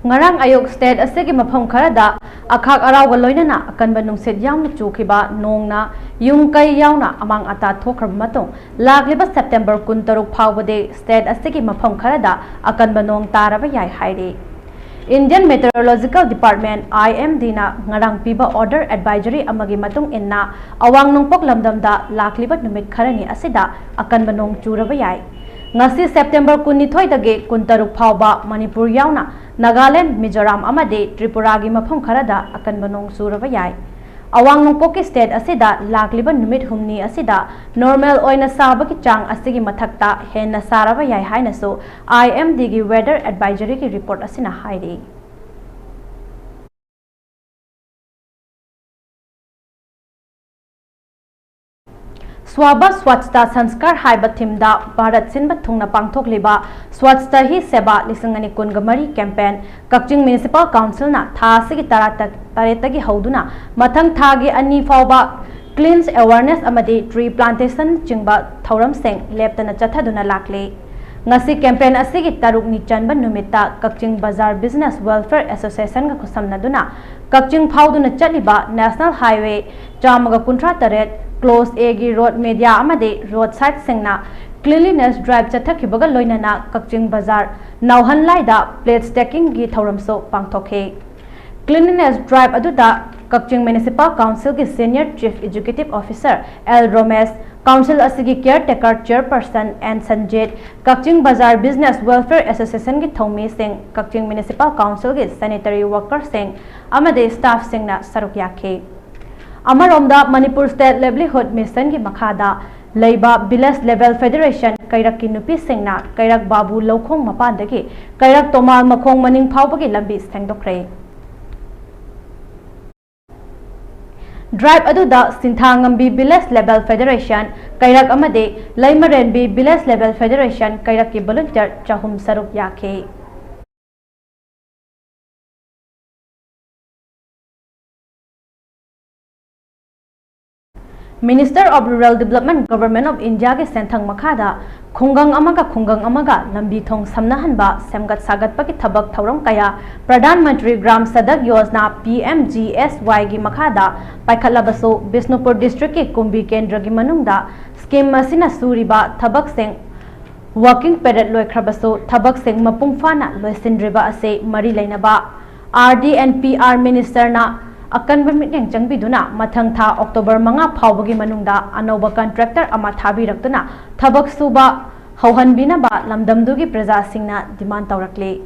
ꯉꯔꯥꯡ ꯑꯌꯨꯛ state ꯑꯁꯤꯒꯤ ꯃꯐꯝ ꯈꯔꯗ ꯑꯈꯥꯛ ꯑꯔꯥꯎꯒ ꯂꯣꯏꯅꯅ ꯑꯀꯟꯕ ꯅꯨꯡꯁꯤꯠ ꯌꯥꯎꯅ ꯆꯨꯈꯤꯕ ꯅꯣꯡꯅ ꯌꯨꯝ ꯀꯩ ꯌꯥꯎꯅ ꯑꯃꯥꯡ ꯑꯇꯥ ꯊꯣꯛꯈ꯭ꯔꯕ ꯃꯇꯨꯡ, ꯂꯥꯛꯂꯤꯕ September ꯀꯨꯟꯇꯔꯨꯛ ꯐꯥꯎꯕꯗꯤ state ꯑꯁꯤꯒꯤ ꯃꯐꯝ ꯈꯔꯗ ꯑꯀꯟꯕ ꯅꯣꯡ ꯇꯥꯔꯕ ꯌꯥꯏ ꯍꯥꯏꯔꯤ꯫ Indian Meteorological Department, I M D ꯅ ꯉꯔꯥꯡ ꯄꯤꯕ weather advisory ꯑꯃꯒꯤ ꯃꯇꯨꯡ ꯏꯟꯅ, ꯑꯋꯥꯡ ꯅꯣꯡꯄꯣꯛ ꯂꯝꯗꯝꯗ ꯂꯥꯛꯂꯤꯕ ꯅꯨꯃꯤꯠ ꯈꯔꯅꯤ ꯑꯁꯤꯗ ꯑꯀꯟꯕ ꯅꯣꯡ ꯆꯨꯔꯕ ꯌꯥꯏ꯫ ꯉꯁꯤ September ꯀꯨꯟꯅꯤꯊꯣꯏꯗꯒꯤ ꯀꯨꯟꯇꯔꯨꯛ ꯐꯥꯎꯕ ꯃꯅꯤꯄꯨꯔ ꯌꯥꯎꯅ ꯅꯥꯒꯥꯂꯦꯟ, ꯃꯤꯖꯣꯔꯥꯝ ꯑꯃꯗꯤ ꯇ꯭ꯔꯤꯄꯨꯔꯥꯒꯤ ꯃꯐꯝ ꯈꯔꯗ ꯑꯀꯟꯕ ꯅꯣꯡ ꯆꯨꯔꯕ ꯌꯥꯏ꯫ ꯑꯋꯥꯡ ꯅꯣꯡꯄꯣꯛꯀꯤ state ꯑꯁꯤꯗ ꯂꯥꯛꯂꯤꯕ ꯅꯨꯃꯤꯠ ꯍꯨꯝꯅꯤ ꯑꯁꯤꯗ normal ꯑꯣꯏꯅ ꯁꯥꯕꯒꯤ ꯆꯥꯡ ꯑꯁꯤꯒꯤ ꯃꯊꯛꯇ ꯍꯦꯟꯅ ꯁꯥꯔꯕ ꯌꯥꯏ ꯍꯥꯏꯅꯁꯨ I M D ꯒꯤ weather advisory ꯒꯤ report ꯑꯁꯤꯅ ꯍꯥꯏꯔꯤ꯫ Swabha Swachhata Sanskar ꯍꯥꯏꯕ theme ꯗ ꯚꯥꯔꯠ ꯁꯤꯟꯕ ꯊꯨꯡꯅ ꯄꯥꯡꯊꯣꯛꯂꯤꯕ Swachhata Hi Seva ꯂꯤꯁꯤꯡ ꯑꯅꯤ ꯀꯨꯟꯒ ꯃꯔꯤ campaign ꯀꯛꯆꯤꯡ Municipal Council ꯅ ꯊꯥ ꯑꯁꯤꯒꯤ ꯇꯔꯥ ꯇꯔꯦꯠꯇꯒꯤ ꯍꯧꯗꯨꯅ ꯃꯊꯪ ꯊꯥꯒꯤ ꯑꯅꯤ ꯐꯥꯎꯕ cleanliness awareness ꯑꯃꯗꯤ tree plantation ꯆꯤꯡꯕ ꯊꯧꯔꯝꯁꯤꯡ ꯂꯦꯞꯇꯅ ꯆꯠꯊꯗꯨꯅ ꯂꯥꯛꯂꯤ꯫ ꯉꯁꯤ campaign ꯑꯁꯤꯒꯤ ꯇꯔꯨꯛꯅꯤ ꯆꯟꯕ ꯅꯨꯃꯤꯠꯇ ꯀꯛꯆꯤꯡ ꯕꯖꯥꯔ Business Welfare Association ꯒ ꯈꯨꯠꯁꯝꯅꯗꯨꯅ ꯀꯛꯆꯤꯡ ꯐꯥꯎꯗꯨꯅ ꯆꯠꯂꯤꯕ National Highway ꯆꯥꯝꯃꯒ ꯀꯨꯟꯊ꯭ꯔꯥ ꯇꯔꯦꯠ Clause A ꯒꯤ road media ꯑꯃꯗꯤ road side ꯁꯤꯡꯅ cleanliness drive ꯆꯠꯊꯈꯤꯕꯒ ꯂꯣꯏꯅꯅ ꯀꯛꯆꯤꯡ ꯕꯖꯥꯔ ꯅꯥꯎꯍꯟꯂꯥꯏꯗ plate stacking ꯒꯤ ꯊꯧꯔꯝꯁꯨ ꯄꯥꯡꯊꯣꯛꯈꯤ꯫ Cleanliness drive ꯑꯗꯨꯗ ꯀꯛꯆꯤꯡ Municipal Council ꯒꯤ Senior Chief Executive Officer L ꯔꯣꯃꯦꯁ, Council ꯑꯁꯤꯒꯤ caretaker chairperson N ꯁꯟꯖꯤꯠ, ꯀꯛꯆꯤꯡ ꯕꯖꯥꯔ Business Welfare Association ꯒꯤ ꯊꯧꯃꯤꯁꯤꯡ, ꯀꯛꯆꯤꯡ Municipal Council ꯒꯤ sanitary worker ꯁꯤꯡ ꯑꯃꯗꯤ staff ꯁꯤꯡꯅ ꯁꯔꯨꯛ ꯌꯥꯈꯤ꯫ ꯑꯃꯔꯣꯝꯗ, ꯃꯅꯤꯄꯨꯔ State Livelihood Mission ꯒꯤ ꯃꯈꯥꯗ ꯂꯩꯕ Village Level Federation ꯀꯩꯔꯛꯀꯤ ꯅꯨꯄꯤꯁꯤꯡꯅ ꯀꯩꯔꯛ ꯕꯥꯕꯨ ꯂꯧꯈꯣꯡ ꯃꯄꯥꯟꯗꯒꯤ ꯀꯩꯔꯛ ꯇꯣꯃꯥꯜ ꯃꯈꯣꯡ ꯃꯅꯤꯡ ꯐꯥꯎꯕꯒꯤ ꯂꯝꯕꯤ ꯁꯦꯡꯗꯣꯛꯈ꯭ꯔꯦ꯫ Drive ꯑꯗꯨꯗ ꯁꯤꯟꯊꯥꯉꯝꯕꯤ Village Level Federation ꯀꯩꯔꯛ ꯑꯃꯗꯤ ꯂꯩꯃꯔꯦꯟꯕꯤ Village Level Federation ꯀꯩꯔꯛꯀꯤ volunteer ꯆꯍꯨꯝ ꯁꯔꯨꯛ ꯌꯥꯈꯤ꯫ Minister of Rural Development, Government of India ꯒꯤ ꯁꯦꯟꯊꯪ ꯃꯈꯥꯗ ꯈꯨꯡꯒꯪ ꯑꯃꯒ ꯈꯨꯡꯒꯪ ꯑꯃꯒ ꯂꯝꯕꯤ ꯊꯣꯡ ꯁꯝꯅꯍꯟꯕ, ꯁꯦꯝꯒꯠ ꯁꯥꯒꯠꯄꯒꯤ ꯊꯕꯛ ꯊꯧꯔꯝ ꯀꯌꯥ Pradhan Mantri Gram Sadak Yojana, P M G S Y ꯒꯤ ꯃꯈꯥꯗ ꯄꯥꯏꯈꯠꯂꯕꯁꯨ, ꯕꯤꯁꯅꯨꯄꯨꯔ district ꯀꯤ ꯀꯨꯝꯕꯤ ꯀꯦꯟꯗ꯭ꯔꯒꯤ ꯃꯅꯨꯡꯗ scheme ꯑꯁꯤꯅ ꯁꯨꯔꯤꯕ ꯊꯕꯛꯁꯤꯡ, working period ꯂꯣꯏꯈ꯭ꯔꯕꯁꯨ ꯊꯕꯛꯁꯤꯡ ꯃꯄꯨꯡ ꯐꯥꯅ ꯂꯣꯏꯁꯤꯟꯗ꯭ꯔꯤꯕ ꯑꯁꯤ ꯃꯔꯤ ꯂꯩꯅꯕ R D and P R Minister ꯅ ꯑꯀꯟꯕ ꯃꯤꯠꯌꯦꯡ ꯆꯪꯕꯤꯗꯨꯅ ꯃꯊꯪ ꯊꯥ October ꯃꯉꯥ ꯐꯥꯎꯕꯒꯤ ꯃꯅꯨꯡꯗ ꯑꯅꯧꯕ contractor ꯑꯃ ꯊꯥꯕꯤꯔꯛꯇꯨꯅ ꯊꯕꯛ ꯁꯨꯕ ꯍꯧꯍꯟꯕꯤꯅꯕ ꯂꯝꯗꯝꯗꯨꯒꯤ ꯄ꯭ꯔꯖꯥꯁꯤꯡꯅ demand ꯇꯧꯔꯛꯂꯤ꯫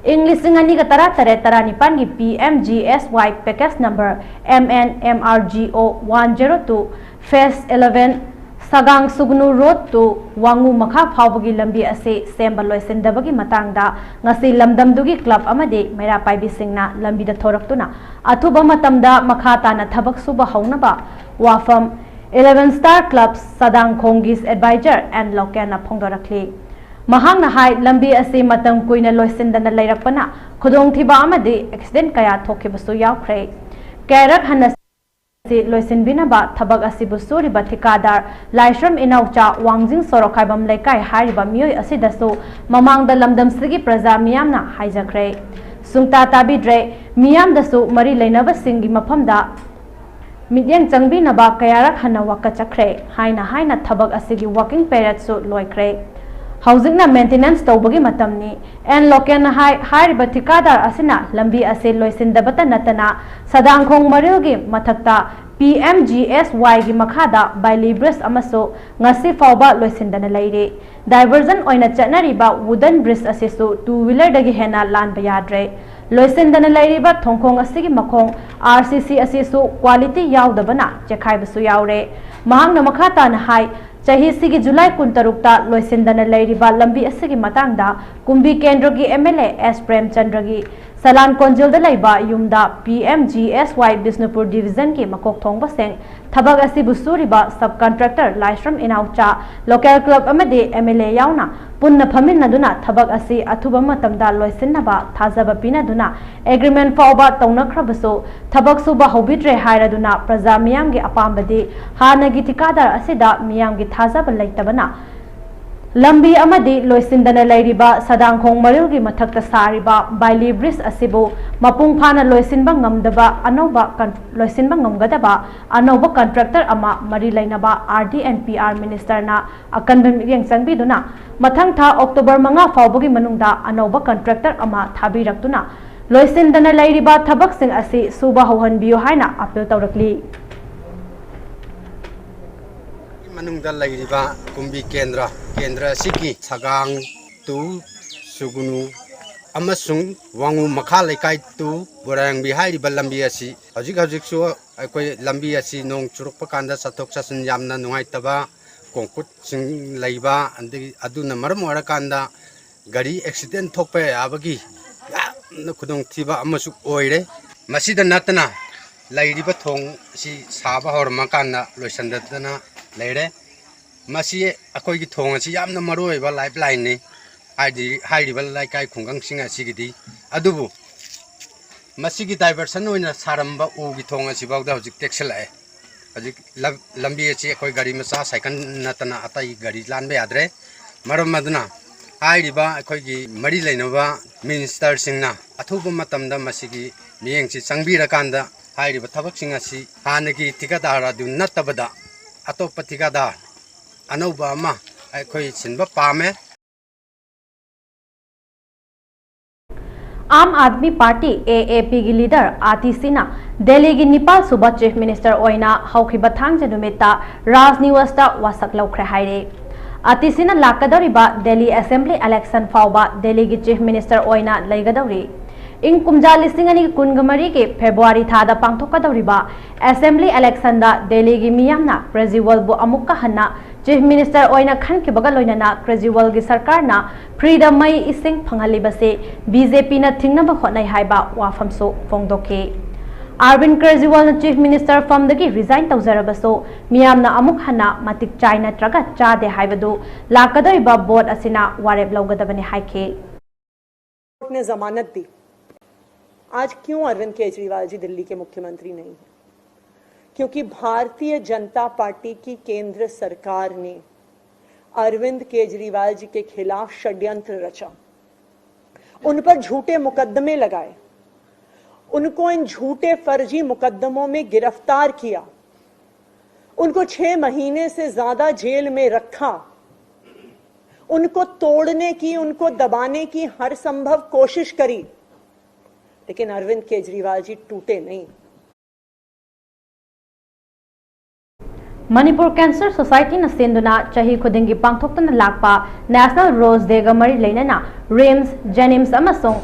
ꯏꯪ ꯂꯤꯁꯤꯡ ꯑꯅꯤꯒ ꯇꯔꯥꯇꯔꯦꯠ ꯇꯔꯥꯅꯤꯄꯥꯟꯒꯤ P M G S Y package number M N M R G O one zero two phase eleven ꯁꯒꯥꯡ ꯁꯨꯒꯅꯨ road to ꯋꯥꯉꯨ ꯃꯈꯥ ꯐꯥꯎꯕꯒꯤ ꯂꯝꯕꯤ ꯑꯁꯤ ꯁꯦꯝꯕ ꯂꯣꯏꯁꯤꯟꯗꯕꯒꯤ ꯃꯇꯥꯡꯗ ꯉꯁꯤ ꯂꯝꯗꯝꯗꯨꯒꯤ club ꯑꯃꯗꯤ ꯃꯩꯔꯥ ꯄꯥꯏꯕꯤꯁꯤꯡꯅ ꯂꯝꯕꯤꯗ ꯊꯣꯔꯛꯇꯨꯅ ꯑꯊꯨꯕ ꯃꯇꯝꯗ ꯃꯈꯥ ꯇꯥꯅ ꯊꯕꯛ ꯁꯨꯕ ꯍꯧꯅꯕ ꯋꯥꯐꯝ Eleven Star Club ꯁꯗꯥꯡꯈꯣꯡꯒꯤ advisor N ꯂꯣꯀꯦꯟꯅ ꯐꯣꯡꯗꯣꯔꯛꯂꯤ꯫ ꯃꯍꯥꯛꯅ ꯍꯥꯏ, ꯂꯝꯕꯤ ꯑꯁꯤ ꯃꯇꯝ ꯀꯨꯏꯅ ꯂꯣꯏꯁꯤꯟꯗꯅ ꯂꯩꯔꯛꯄꯅ ꯈꯨꯗꯣꯡꯊꯤꯕ ꯑꯃꯗꯤ accident ꯀꯌꯥ ꯊꯣꯛꯈꯤꯕꯁꯨ ꯌꯥꯎꯈ꯭ꯔꯦ꯫ ꯀꯌꯥꯔꯛ ꯍꯟꯅ ꯑꯁꯤ ꯂꯣꯏꯁꯤꯟꯕꯤꯅꯕ ꯊꯕꯛ ꯑꯁꯤꯕꯨ ꯁꯨꯔꯤꯕ ꯊꯤꯀꯥꯗꯥꯔ ꯂꯥꯏꯁ꯭ꯔꯝ ꯏꯅꯥꯎꯆꯥ ꯋꯥꯡꯖꯤꯡ ꯁꯣꯔꯣꯛꯈꯥꯏꯕꯝ ꯂꯩꯀꯥꯏ ꯍꯥꯏꯔꯤꯕ ꯃꯤꯑꯣꯏ ꯑꯁꯤꯗꯁꯨ ꯃꯃꯥꯡꯗ ꯂꯝꯗꯝꯁꯤꯒꯤ ꯄ꯭ꯔꯖꯥ ꯃꯤꯌꯥꯝꯅ ꯍꯥꯏꯖꯈ꯭ꯔꯦ꯫ ꯁꯨꯡꯇꯥ ꯇꯥꯕꯤꯗ꯭ꯔꯦ꯫ ꯃꯤꯌꯥꯝꯗꯁꯨ ꯃꯔꯤ ꯂꯩꯅꯕꯁꯤꯡꯒꯤ ꯃꯐꯝꯗ ꯃꯤꯠꯌꯦꯡ ꯆꯪꯕꯤꯅꯕ ꯀꯌꯥꯔꯛ ꯍꯟꯅ ꯋꯥꯀꯠꯆꯈ꯭ꯔꯦ ꯍꯥꯏꯅ ꯍꯥꯏꯅ ꯊꯕꯛ ꯑꯁꯤꯒꯤ working periodꯁꯨ ꯂꯣꯏꯈ꯭ꯔꯦ꯫ ꯍꯧꯖꯤꯛꯅ maintenance ꯇꯧꯕꯒꯤ ꯃꯇꯝꯅꯤ꯫ N ꯂꯣꯀꯦꯟꯅ ꯍꯥꯏ, ꯍꯥꯏꯔꯤꯕ ꯊꯤꯀꯥꯗꯥꯔ ꯑꯁꯤꯅ ꯂꯝꯕꯤ ꯑꯁꯤ ꯂꯣꯏꯁꯤꯟꯗꯕꯇ ꯅꯠꯇꯅ ꯁꯗꯥꯡꯈꯣꯡ ꯃꯔꯤꯜꯒꯤ ꯃꯊꯛꯇ P M G S Yꯒꯤ ꯃꯈꯥꯗ ꯕꯥꯏꯂꯤ bridge ꯑꯃꯁꯨ ꯉꯁꯤ ꯐꯥꯎꯕ ꯂꯣꯏꯁꯤꯟꯗꯅ ꯂꯩꯔꯤ꯫ Diversion ꯑꯣꯏꯅ ꯆꯠꯅꯔꯤꯕ wooden bridge ꯑꯁꯤꯁꯨ two wheelerꯗꯒꯤ ꯍꯦꯟꯅ ꯂꯥꯟꯕ ꯌꯥꯗ꯭ꯔꯦ꯫ ꯂꯣꯏꯁꯤꯟꯗꯅ ꯂꯩꯔꯤꯕ ꯊꯣꯡꯈꯣꯡ ꯑꯁꯤꯒꯤ ꯃꯈꯣꯡ R C C ꯑꯁꯤꯁꯨ quality ꯌꯥꯎꯗꯕꯅ ꯆꯦꯈꯥꯏꯕꯁꯨ ꯌꯥꯎꯔꯦ꯫ ꯃꯍꯥꯛꯅ ꯃꯈꯥ ꯇꯥꯅ ꯍꯥꯏ, ꯆꯍꯤꯁꯤꯒꯤ ꯖꯨꯂꯥꯏ ꯀꯨꯟꯇꯔꯨꯛꯇ ꯂꯣꯏꯁꯤꯟꯗꯅ ꯂꯩꯔꯤꯕ ꯂꯝꯕꯤ ꯑꯁꯤꯒꯤ ꯃꯇꯥꯡꯗ ꯀꯨꯝꯕꯤ ꯀꯦꯟꯗ꯭ꯔꯒꯤ M L A S ꯄ꯭ꯔꯦꯝꯆꯟꯗ꯭ꯔꯒꯤ ꯁꯂꯥꯟ ꯀꯣꯟꯖꯤꯜꯗ ꯂꯩꯕ ꯌꯨꯝꯗ P M G S Y Bishnupur ꯗꯤꯕꯤꯖꯟꯒꯤ ꯃꯀꯣꯛ ꯊꯣꯡꯕꯁꯤꯡ, ꯊꯕꯛ ꯑꯁꯤꯕꯨ ꯁꯨꯔꯤꯕ ꯁꯕ ꯀꯟꯇ꯭ꯔꯦꯛꯇꯔ ꯂꯥꯏꯁ꯭ꯔꯝ ꯏꯅꯥꯎꯆꯥ, ꯂꯣꯀꯦꯜ ꯀ꯭ꯂꯕ ꯑꯃꯗꯤ M L A ꯌꯥꯎꯅ ꯄꯨꯟꯅ ꯐꯝꯃꯤꯟꯅꯗꯨꯅ ꯊꯕꯛ ꯑꯁꯤ ꯑꯊꯨꯕ ꯃꯇꯝꯗ ꯂꯣꯏꯁꯤꯟꯅꯕ ꯊꯥꯖꯕ ꯄꯤꯅꯗꯨꯅ ꯑꯦꯒ꯭ꯔꯤꯃꯦꯟ ꯐꯥꯎꯕ ꯇꯧꯅꯈ꯭ꯔꯕꯁꯨ ꯊꯕꯛ ꯁꯨꯕ ꯍꯧꯕꯤꯗ꯭ꯔꯦ ꯍꯥꯏꯔꯗꯨꯅ ꯄ꯭ꯔꯖꯥ ꯃꯤꯌꯥꯝꯒꯤ ꯑꯄꯥꯝꯕꯗꯤ ꯍꯥꯟꯅꯒꯤ ꯊꯤꯀꯥꯗꯥꯔ ꯑꯁꯤꯗ ꯃꯤꯌꯥꯝꯒꯤ ꯊꯥꯖꯕ ꯂꯩꯇꯕꯅ ꯂꯝꯕꯤ ꯑꯃꯗꯤ ꯂꯣꯏꯁꯤꯟꯗꯅ ꯂꯩꯔꯤꯕ ꯁꯗꯥꯡꯈꯣꯡ ꯃꯔꯤꯜꯒꯤ ꯃꯊꯛꯇ ꯁꯥꯔꯤꯕ ꯕꯥꯏꯂꯤ ꯕ꯭ꯔꯤꯖ ꯑꯁꯤꯕꯨ ꯃꯄꯨꯡ ꯐꯥꯅ ꯂꯣꯏꯁꯤꯟꯕ ꯉꯝꯗꯕ ꯑꯅꯧꯕ ꯀꯟ-, ꯂꯣꯏꯁꯤꯟꯕ ꯉꯝꯒꯗꯕ ꯑꯅꯧꯕ ꯀꯟꯇ꯭ꯔꯦꯛꯇꯔ ꯑꯃ ꯃꯔꯤ ꯂꯩꯅꯕ R D and P R ꯃꯤꯅꯤꯁꯇꯔꯅ ꯑꯀꯟꯕ ꯃꯤꯠꯌꯦꯡ ꯆꯪꯕꯤꯗꯨꯅ ꯃꯊꯪ ꯊꯥ ꯑꯣꯛꯇꯣꯕꯔ ꯃꯉꯥ ꯐꯥꯎꯕꯒꯤ ꯃꯅꯨꯡꯗ ꯑꯅꯧꯕ ꯀꯟꯇ꯭ꯔꯦꯛꯇꯔ ꯑꯃ ꯊꯥꯕꯤꯔꯛꯇꯨꯅ ꯂꯣꯏꯁꯤꯟꯗꯅ ꯂꯩꯔꯤꯕ ꯊꯕꯛꯁꯤꯡ ꯑꯁꯤ ꯁꯨꯕ ꯍꯧꯍꯟꯕꯤꯌꯨ ꯍꯥꯏꯅ ꯑꯄꯤꯜ ꯇꯧꯔꯛꯂꯤ꯫ ꯃꯅꯨꯡꯗ ꯂꯩꯔꯤꯕ ꯀꯨꯝꯕꯤ ꯀꯦꯟꯗ꯭ꯔ, ꯀꯦꯟꯗ꯭ꯔ ꯑꯁꯤꯒꯤ ꯁꯒꯥꯡ ꯇꯨ ꯁꯨꯒꯨꯅꯨ ꯑꯃꯁꯨꯡ ꯋꯥꯉꯨ ꯃꯈꯥ ꯂꯩꯀꯥꯏ ꯇꯨ ꯕꯣꯔꯥꯌꯥꯡꯕꯤ ꯍꯥꯏꯔꯤꯕ ꯂꯝꯕꯤ ꯑꯁꯤ ꯍꯧꯖꯤꯛ ꯍꯧꯖꯤꯛꯁꯨ ꯑꯩꯈꯣꯏ ꯂꯝꯕꯤ ꯑꯁꯤ ꯅꯣꯡ ꯆꯨꯔꯛꯄ ꯀꯥꯟꯗ ꯆꯠꯊꯣꯛ ꯆꯠꯁꯤꯟ ꯌꯥꯝꯅ ꯅꯨꯡꯉꯥꯏꯇꯕ, ꯀꯣꯡꯀꯨꯠꯁꯤꯡ ꯂꯩꯕ, ꯑꯗꯒꯤ ꯑꯗꯨꯅ ꯃꯔꯝ ꯑꯣꯏꯔꯀꯥꯟꯗ ꯒꯥꯔꯤ ꯑꯦꯛꯁꯤꯗꯦꯟ ꯊꯣꯛꯄ ꯌꯥꯕꯒꯤ ꯌꯥꯝꯅ ꯈꯨꯗꯣꯡꯊꯤꯕ ꯑꯃꯁꯨ ꯑꯣꯏꯔꯦ꯫ ꯃꯁꯤꯗ ꯅꯠꯇꯅ ꯂꯩꯔꯤꯕ ꯊꯣꯡ ꯑꯁꯤ ꯁꯥꯕ ꯍꯧꯔꯝꯃꯀꯥꯟꯗ ꯂꯣꯏꯁꯤꯟꯗꯗꯅ ꯂꯩꯔꯦ꯫ ꯃꯁꯤ ꯑꯩꯈꯣꯏꯒꯤ ꯊꯣꯡ ꯑꯁꯤ ꯌꯥꯝꯅ ꯃꯔꯨ ꯑꯣꯏꯕ ꯂꯥꯏꯐ ꯂꯥꯏꯟꯅꯤ, ꯍꯥꯏꯗꯤ ꯍꯥꯏꯔꯤꯕ ꯂꯩꯀꯥꯏ ꯈꯨꯡꯒꯪꯁꯤꯡ ꯑꯁꯤꯒꯤꯗꯤ꯫ ꯑꯗꯨꯕꯨ ꯃꯁꯤꯒꯤ ꯗꯥꯏꯚꯔꯁꯟ ꯑꯣꯏꯅ ꯁꯥꯔꯝꯕ ꯎꯒꯤ ꯊꯣꯡ ꯑꯁꯤꯐꯥꯎꯗ ꯍꯧꯖꯤꯛ ꯇꯦꯛꯁꯤꯜꯂꯛꯑꯦ꯫ ꯍꯧꯖꯤꯛ ꯂꯝ-, ꯂꯝꯕꯤ ꯑꯁꯤ ꯑꯩꯈꯣꯏ ꯒꯥꯔꯤ ꯃꯆꯥ, ꯁꯥꯏꯀꯜ ꯅꯠꯇꯅ ꯑꯇꯩ ꯒꯥꯔꯤ ꯂꯥꯟꯕ ꯌꯥꯗ꯭ꯔꯦ꯫ ꯃꯔꯝ ꯑꯗꯨꯅ ꯍꯥꯏꯔꯤꯕ ꯑꯩꯈꯣꯏꯒꯤ ꯃꯔꯤ ꯂꯩꯅꯕ ꯃꯤꯅꯤꯁꯇꯔꯁꯤꯡꯅ ꯑꯊꯨꯕ ꯃꯇꯝꯗ ꯃꯁꯤꯒꯤ ꯃꯤꯠꯌꯦꯡꯁꯤ ꯆꯪꯕꯤꯔꯀꯥꯟꯗ ꯍꯥꯏꯔꯤꯕ ꯊꯕꯛꯁꯤꯡ ꯑꯁꯤ ꯍꯥꯟꯅꯒꯤ ꯊꯤꯀꯥꯗꯥꯔ ꯑꯗꯨ ꯅꯠꯇꯕꯗ ꯑꯇꯣꯞꯄ ꯊꯤꯀꯥꯗꯥꯔ ꯑꯅꯧꯕ ꯑꯃ ꯑꯩꯈꯣꯏ ꯁꯤꯟꯕ ꯄꯥꯝꯃꯦ꯫ Aam Aadmi party, A A P ꯒꯤ ꯂꯤꯗꯔ ꯑꯥꯇꯤꯁꯤꯅ ꯗꯦꯜꯂꯤꯒꯤ ꯅꯤꯄꯥꯜ ꯁꯨꯕ ꯆꯤꯐ ꯃꯤꯅꯤꯁꯇꯔ ꯑꯣꯏꯅ ꯍꯧꯈꯤꯕ ꯊꯥꯡꯖ ꯅꯨꯃꯤꯠꯇ ꯔꯥꯖ ꯅꯤꯋꯥꯁꯇ ꯋꯥꯁꯛ ꯂꯧꯈ꯭ꯔꯦ ꯍꯥꯏꯔꯦ꯫ ꯑꯥꯇꯤꯁꯤꯅ ꯂꯥꯛꯀꯗꯧꯔꯤꯕ ꯗꯦꯜꯂꯤ ꯑꯦꯁꯦꯝꯕ꯭ꯂꯤ ꯏꯂꯦꯛꯁꯟ ꯐꯥꯎꯕ ꯗꯦꯜꯂꯤꯒꯤ ꯆꯤꯐ ꯃꯤꯅꯤꯁꯇꯔ ꯑꯣꯏꯅ ꯂꯩꯒꯗꯧꯔꯤ꯫ ꯏꯪ ꯀꯨꯝꯖꯥ ꯂꯤꯁꯤꯡ ꯑꯅꯤ ꯀꯨꯟꯒ ꯃꯔꯤꯒꯤ ꯐꯦꯕ꯭ꯔꯨꯋꯥꯔꯤ ꯊꯥꯗ ꯄꯥꯡꯊꯣꯛꯀꯗꯧꯔꯤꯕ ꯑꯦꯁꯦꯝꯕ꯭ꯂꯤ ꯏꯂꯦꯛꯁꯟꯗ ꯗꯦꯜꯂꯤꯒꯤ ꯃꯤꯌꯥꯝꯅ ꯀ꯭ꯔꯦꯖꯤꯋꯥꯜꯕꯨ ꯑꯃꯨꯛꯀ ꯍꯟꯅ ꯆꯤꯐ ꯃꯤꯅꯤꯁꯇꯔ ꯑꯣꯏꯅ ꯈꯟꯈꯤꯕꯒ ꯂꯣꯏꯅꯅ ꯀ꯭ꯔꯦꯖꯤꯋꯥꯜꯒꯤ ꯁꯔꯀꯥꯔꯅ ꯐ꯭ꯔꯤꯗ ꯃꯩ ꯏꯁꯤꯡ ꯐꯪꯍꯜꯂꯤꯕꯁꯤ ꯕꯤ ꯖꯦ ꯄꯤꯅ ꯊꯤꯡꯅꯕ ꯍꯣꯠꯅꯩ ꯍꯥꯏꯕ ꯋꯥꯐꯝꯁꯨ ꯐꯣꯡꯗꯣꯛꯈꯤ꯫ ꯑꯔꯕꯤꯟ ꯀ꯭ꯔꯦꯖꯤꯋꯥꯜꯅ ꯆꯤꯐ ꯃꯤꯅꯤꯁꯇꯔ ꯐꯝꯗꯒꯤ ꯔꯤꯖꯥꯏꯟ ꯇꯧꯖꯔꯕꯁꯨ ꯃꯤꯌꯥꯝꯅ ꯑꯃꯨꯛ ꯍꯟꯅ ꯃꯇꯤꯛ ꯆꯥꯏ ꯅꯠꯇ꯭ꯔꯒ ꯆꯥꯗꯦ ꯍꯥꯏꯕꯗꯨ ꯂꯥꯛꯀꯗꯧꯔꯤꯕ ꯚꯣꯠ ꯑꯁꯤꯅ ꯋꯥꯔꯦꯞ ꯂꯧꯒꯗꯕꯅꯤ ꯍꯥꯏꯈꯤ꯫ कोर्ट ने जमानत दी। आज क्यों अरविंद केजरीवाल जी दिल्ली के मुख्यमंत्री नहीं हैं? क्योंकि भारतीय जनता पार्टी की केंद्र सरकार ने अरविंद केजरीवाल जी के खिलाफ षड्यंत्र रचा, उन पर झूठे मुकदमे लगाए, उनको इन झूठे फर्जी मुकदमों में गिरफ्तार किया, उनको छह महीने से ज्यादा जेल में रखा, उनको तोड़ने की, उनको दबाने की हर संभव कोशिश करी, लेकिन अरविंद केजरीवाल जी टूटे नहीं। ꯃꯅꯤꯄꯨꯔ ꯀꯦꯟꯁꯔ ꯁꯣꯁꯥꯏꯇꯤꯅ ꯁꯤꯟꯗꯨꯅ ꯆꯍꯤ ꯈꯨꯗꯤꯡꯒꯤ ꯄꯥꯡꯊꯣꯛꯇꯨꯅ ꯂꯥꯛꯄ ꯅꯦꯁꯅꯦꯜ ꯔꯣꯁ ꯗꯦꯒ ꯃꯔꯤ ꯂꯩꯅꯅ ꯔꯤꯝꯁ, ꯖꯦꯅꯤꯝꯁ ꯑꯃꯁꯨꯡ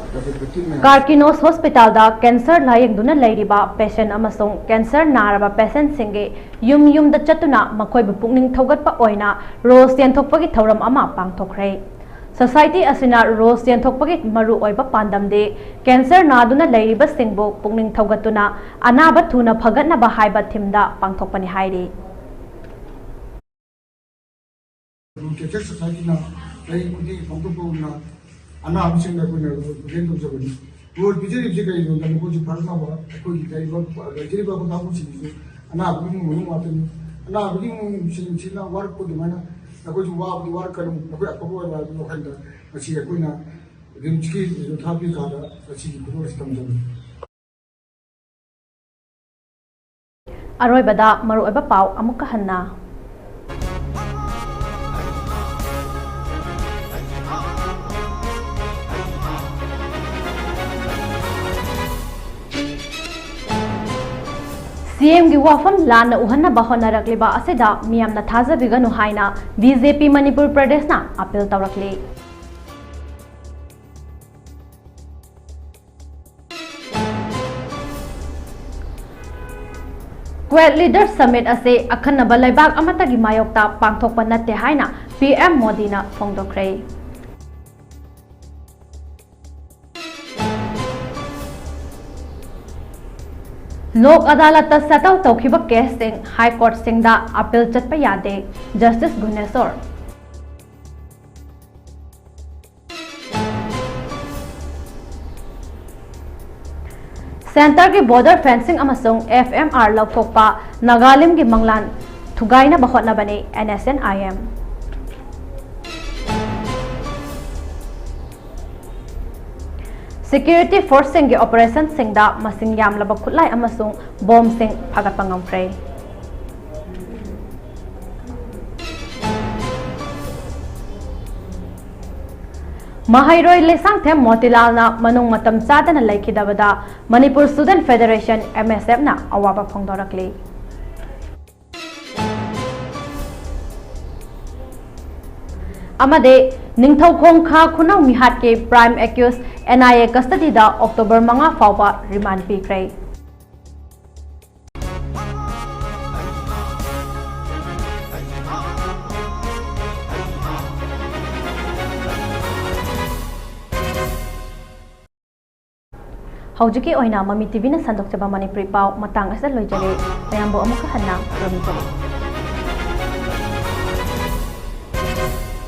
ꯀꯥꯔꯀꯤꯅꯣꯁ ꯍꯣꯁꯄꯤꯇꯥꯜꯗ ꯀꯦꯟꯁꯔ ꯂꯥꯌꯦꯡꯗꯨꯅ ꯂꯩꯔꯤꯕ ꯄꯦꯁꯦꯟ ꯑꯃꯁꯨꯡ ꯀꯦꯟꯁꯔ ꯅꯥꯔꯕ ꯄꯦꯁꯦꯟꯁꯤꯡꯒꯤ ꯌꯨꯝ ꯌꯨꯝꯗ ꯆꯠꯇꯨꯅ ꯃꯈꯣꯏꯕꯨ ꯄꯨꯛꯅꯤꯡ ꯊꯧꯒꯠꯄ ꯑꯣꯏꯅ ꯔꯣꯁ ꯌꯦꯟꯊꯣꯛꯄꯒꯤ ꯊꯧꯔꯝ ꯑꯃ ꯄꯥꯡꯊꯣꯛꯈ꯭ꯔꯦ꯫ ꯁꯣꯁꯥꯏꯇꯤ ꯑꯁꯤꯅ ꯔꯣꯁ ꯌꯦꯟꯊꯣꯛꯄꯒꯤ ꯃꯔꯨ ꯑꯣꯏꯕ ꯄꯥꯟꯗꯝꯗꯤ ꯀꯦꯟꯁꯔ ꯅꯥꯗꯨꯅ ꯂꯩꯔꯤꯕꯁꯤꯡꯕꯨ ꯄꯨꯛꯅꯤꯡ ꯊꯧꯒꯠꯇꯨꯅ ꯑꯅꯥꯕ ꯊꯨꯅ ꯐꯒꯠꯅꯕ ꯍꯥꯏꯕ ꯊꯤꯝꯗ ꯄꯥꯡꯊꯣꯛꯄꯅꯤ ꯍꯥꯏꯔꯤ꯫ ꯀꯦꯟꯁꯔ ꯁꯣꯁꯥꯏꯇꯤꯅ ꯆꯍꯤ ꯈꯨꯗꯤꯡꯒꯤ ꯄꯥꯡꯊꯣꯛꯄ ꯉꯝꯅ ꯑꯅꯥꯕꯁꯤꯡꯗ ꯑꯩꯈꯣꯏꯅ ꯗꯣꯅꯦꯠ ꯇꯧꯖꯕꯅꯤ꯫ ꯔꯣꯁ ꯄꯤꯖꯔꯤꯕꯁꯤ ꯀꯔꯤꯒꯤꯅꯣꯗ ꯃꯈꯣꯏꯁꯨ ꯐꯔꯛꯅꯕ ꯑꯩꯈꯣꯏꯒꯤ ꯂꯩꯔꯤꯕ ꯂꯩꯖꯔꯤꯕ ꯑꯩꯈꯣꯏ ꯀꯥꯡꯕꯨꯁꯤꯡꯁꯤꯁꯨ ꯑꯅꯥꯕꯒꯤ ꯏꯃꯨꯡ ꯃꯅꯨꯡ ꯉꯥꯛꯇꯅꯤ꯫ ꯑꯅꯥꯕꯒꯤ ꯏꯃꯨꯡꯁꯤꯡꯁꯤꯅ ꯋꯥꯔꯛꯄ ꯑꯗꯨꯃꯥꯏꯅ ꯅꯈꯣꯏꯁꯨ ꯋꯥꯕꯗꯤ ꯋꯥꯔꯛꯀꯅꯨ, ꯅꯈꯣꯏ ꯑꯐꯕ ꯑꯣꯏꯔꯣ ꯍꯥꯏꯕꯒꯤ ꯋꯥꯈꯜꯗ ꯉꯁꯤ ꯑꯩꯈꯣꯏꯅ ꯔꯤꯝꯁꯀꯤ ꯔꯦꯗꯤꯑꯣꯊꯦꯔꯥꯄꯤ ꯀꯥꯗ ꯉꯁꯤꯒꯤ ꯈꯨꯗꯣꯜ ꯑꯁꯤ ꯇꯝꯖꯕꯅꯤ꯫ ꯑꯔꯣꯏꯕꯗ ꯃꯔꯨꯑꯣꯏꯕ ꯄꯥꯎ ꯑꯃꯨꯛꯀ ꯍꯟꯅ꯫ ꯁꯤ ꯑꯦꯝꯒꯤ ꯋꯥꯐꯝ ꯂꯥꯟꯅ ꯎꯍꯟꯅꯕ ꯍꯣꯠꯅꯔꯛꯂꯤꯕ ꯑꯁꯤꯗ ꯃꯤꯌꯥꯝꯅ ꯊꯥꯖꯕꯤꯒꯅꯨ ꯍꯥꯏꯅ ꯕꯤ ꯖꯦ ꯄꯤ ꯃꯅꯤꯄꯨꯔ ꯄ꯭ꯔꯗꯦꯁꯅ ꯑꯥꯄꯤꯜ ꯇꯧꯔꯛꯂꯤ꯫ Quad Leaders Summit ꯑꯁꯤ ꯑꯈꯟꯅꯕ ꯂꯩꯕꯥꯛ ꯑꯃꯠꯇꯒꯤ ꯃꯥꯌꯣꯛꯇ ꯄꯥꯡꯊꯣꯛꯄ ꯅꯠꯇꯦ ꯍꯥꯏꯅ ꯄꯤ ꯑꯦꯝ ꯃꯣꯗꯤꯅ ꯐꯣꯡꯗꯣꯛꯈ꯭ꯔꯦ꯫ ꯂꯣꯛ ꯑꯗꯥꯂꯠꯇ ꯁꯦꯇꯜ ꯇꯧꯈꯤꯕ ꯀꯦꯁꯁꯤꯡ ꯍꯥꯏ ꯀꯣꯔꯠꯁꯤꯡꯗ ꯑꯄꯤꯜ ꯆꯠꯄ ꯌꯥꯗꯦ, ꯖꯁꯇꯤꯁ ꯒꯨꯅꯦꯁꯣꯔ꯫ ꯁꯦꯟꯇꯔꯒꯤ ꯕꯣꯔꯗꯔ ꯐꯦꯟꯁꯤꯡ ꯑꯃꯁꯨꯡ ꯑꯦꯐ ꯑꯦꯝ ꯑꯥꯔ ꯂꯧꯊꯣꯛꯄ ꯅꯥꯒꯥꯂꯦꯟꯒꯤ ꯃꯪꯂꯥꯟ ꯊꯨꯒꯥꯏꯅꯕ ꯍꯣꯠꯅꯕꯅꯤ N S N I M. Security ꯐꯣꯔꯁꯁꯤꯡꯒꯤ ꯑꯣꯄꯔꯦꯁꯟꯁꯤꯡꯗ ꯃꯁꯤꯡ ꯌꯥꯝꯂꯕ ꯈꯨꯠꯂꯥꯏ ꯑꯃꯁꯨꯡ ꯕꯣꯝꯁꯤꯡ ꯐꯥꯒꯠꯄ ꯉꯝꯈ꯭ꯔꯦ꯫ ꯃꯍꯩꯔꯣꯏ ꯂꯩꯁꯥꯡꯊꯦꯝ ꯃꯣꯇꯤꯂꯥꯜꯅ ꯃꯅꯨꯡ ꯃꯇꯝ ꯆꯥꯗꯅ ꯂꯩꯈꯤꯗꯕꯗ Manipur student federation, M S ꯑꯦꯐꯅ ꯑꯋꯥꯕ ꯐꯣꯡꯗꯣꯔꯛꯂꯤ꯫ ꯑꯃꯗꯤ ꯅꯤꯡꯊꯧꯈꯣꯡ ꯈꯥ ꯈꯨꯅꯧ ꯃꯤꯍꯥꯠꯀꯤ prime accused N I A ꯀꯁꯇꯗꯤꯗ ꯑꯣꯛꯇꯣꯕꯔ ꯃꯉꯥ ꯐꯥꯎꯕ ꯔꯤꯃꯥꯟ ꯄꯤꯈ꯭ꯔꯦ꯫ ꯍꯧꯖꯤꯛꯀꯤ ꯑꯣꯏꯅ ꯃꯃꯤ ꯇꯤꯚꯤꯅ ꯁꯟꯗꯣꯛꯆꯕ ꯃꯅꯤꯄꯨꯔꯤ ꯄꯥꯎ ꯃꯇꯥꯡ ꯑꯁꯤꯗ ꯂꯣꯏꯖꯔꯦ꯫ ꯃꯌꯥꯝꯕꯨ ꯑꯃꯨꯛꯀ ꯍꯟꯅ ꯈꯨꯔꯨꯝꯖꯔꯤ꯫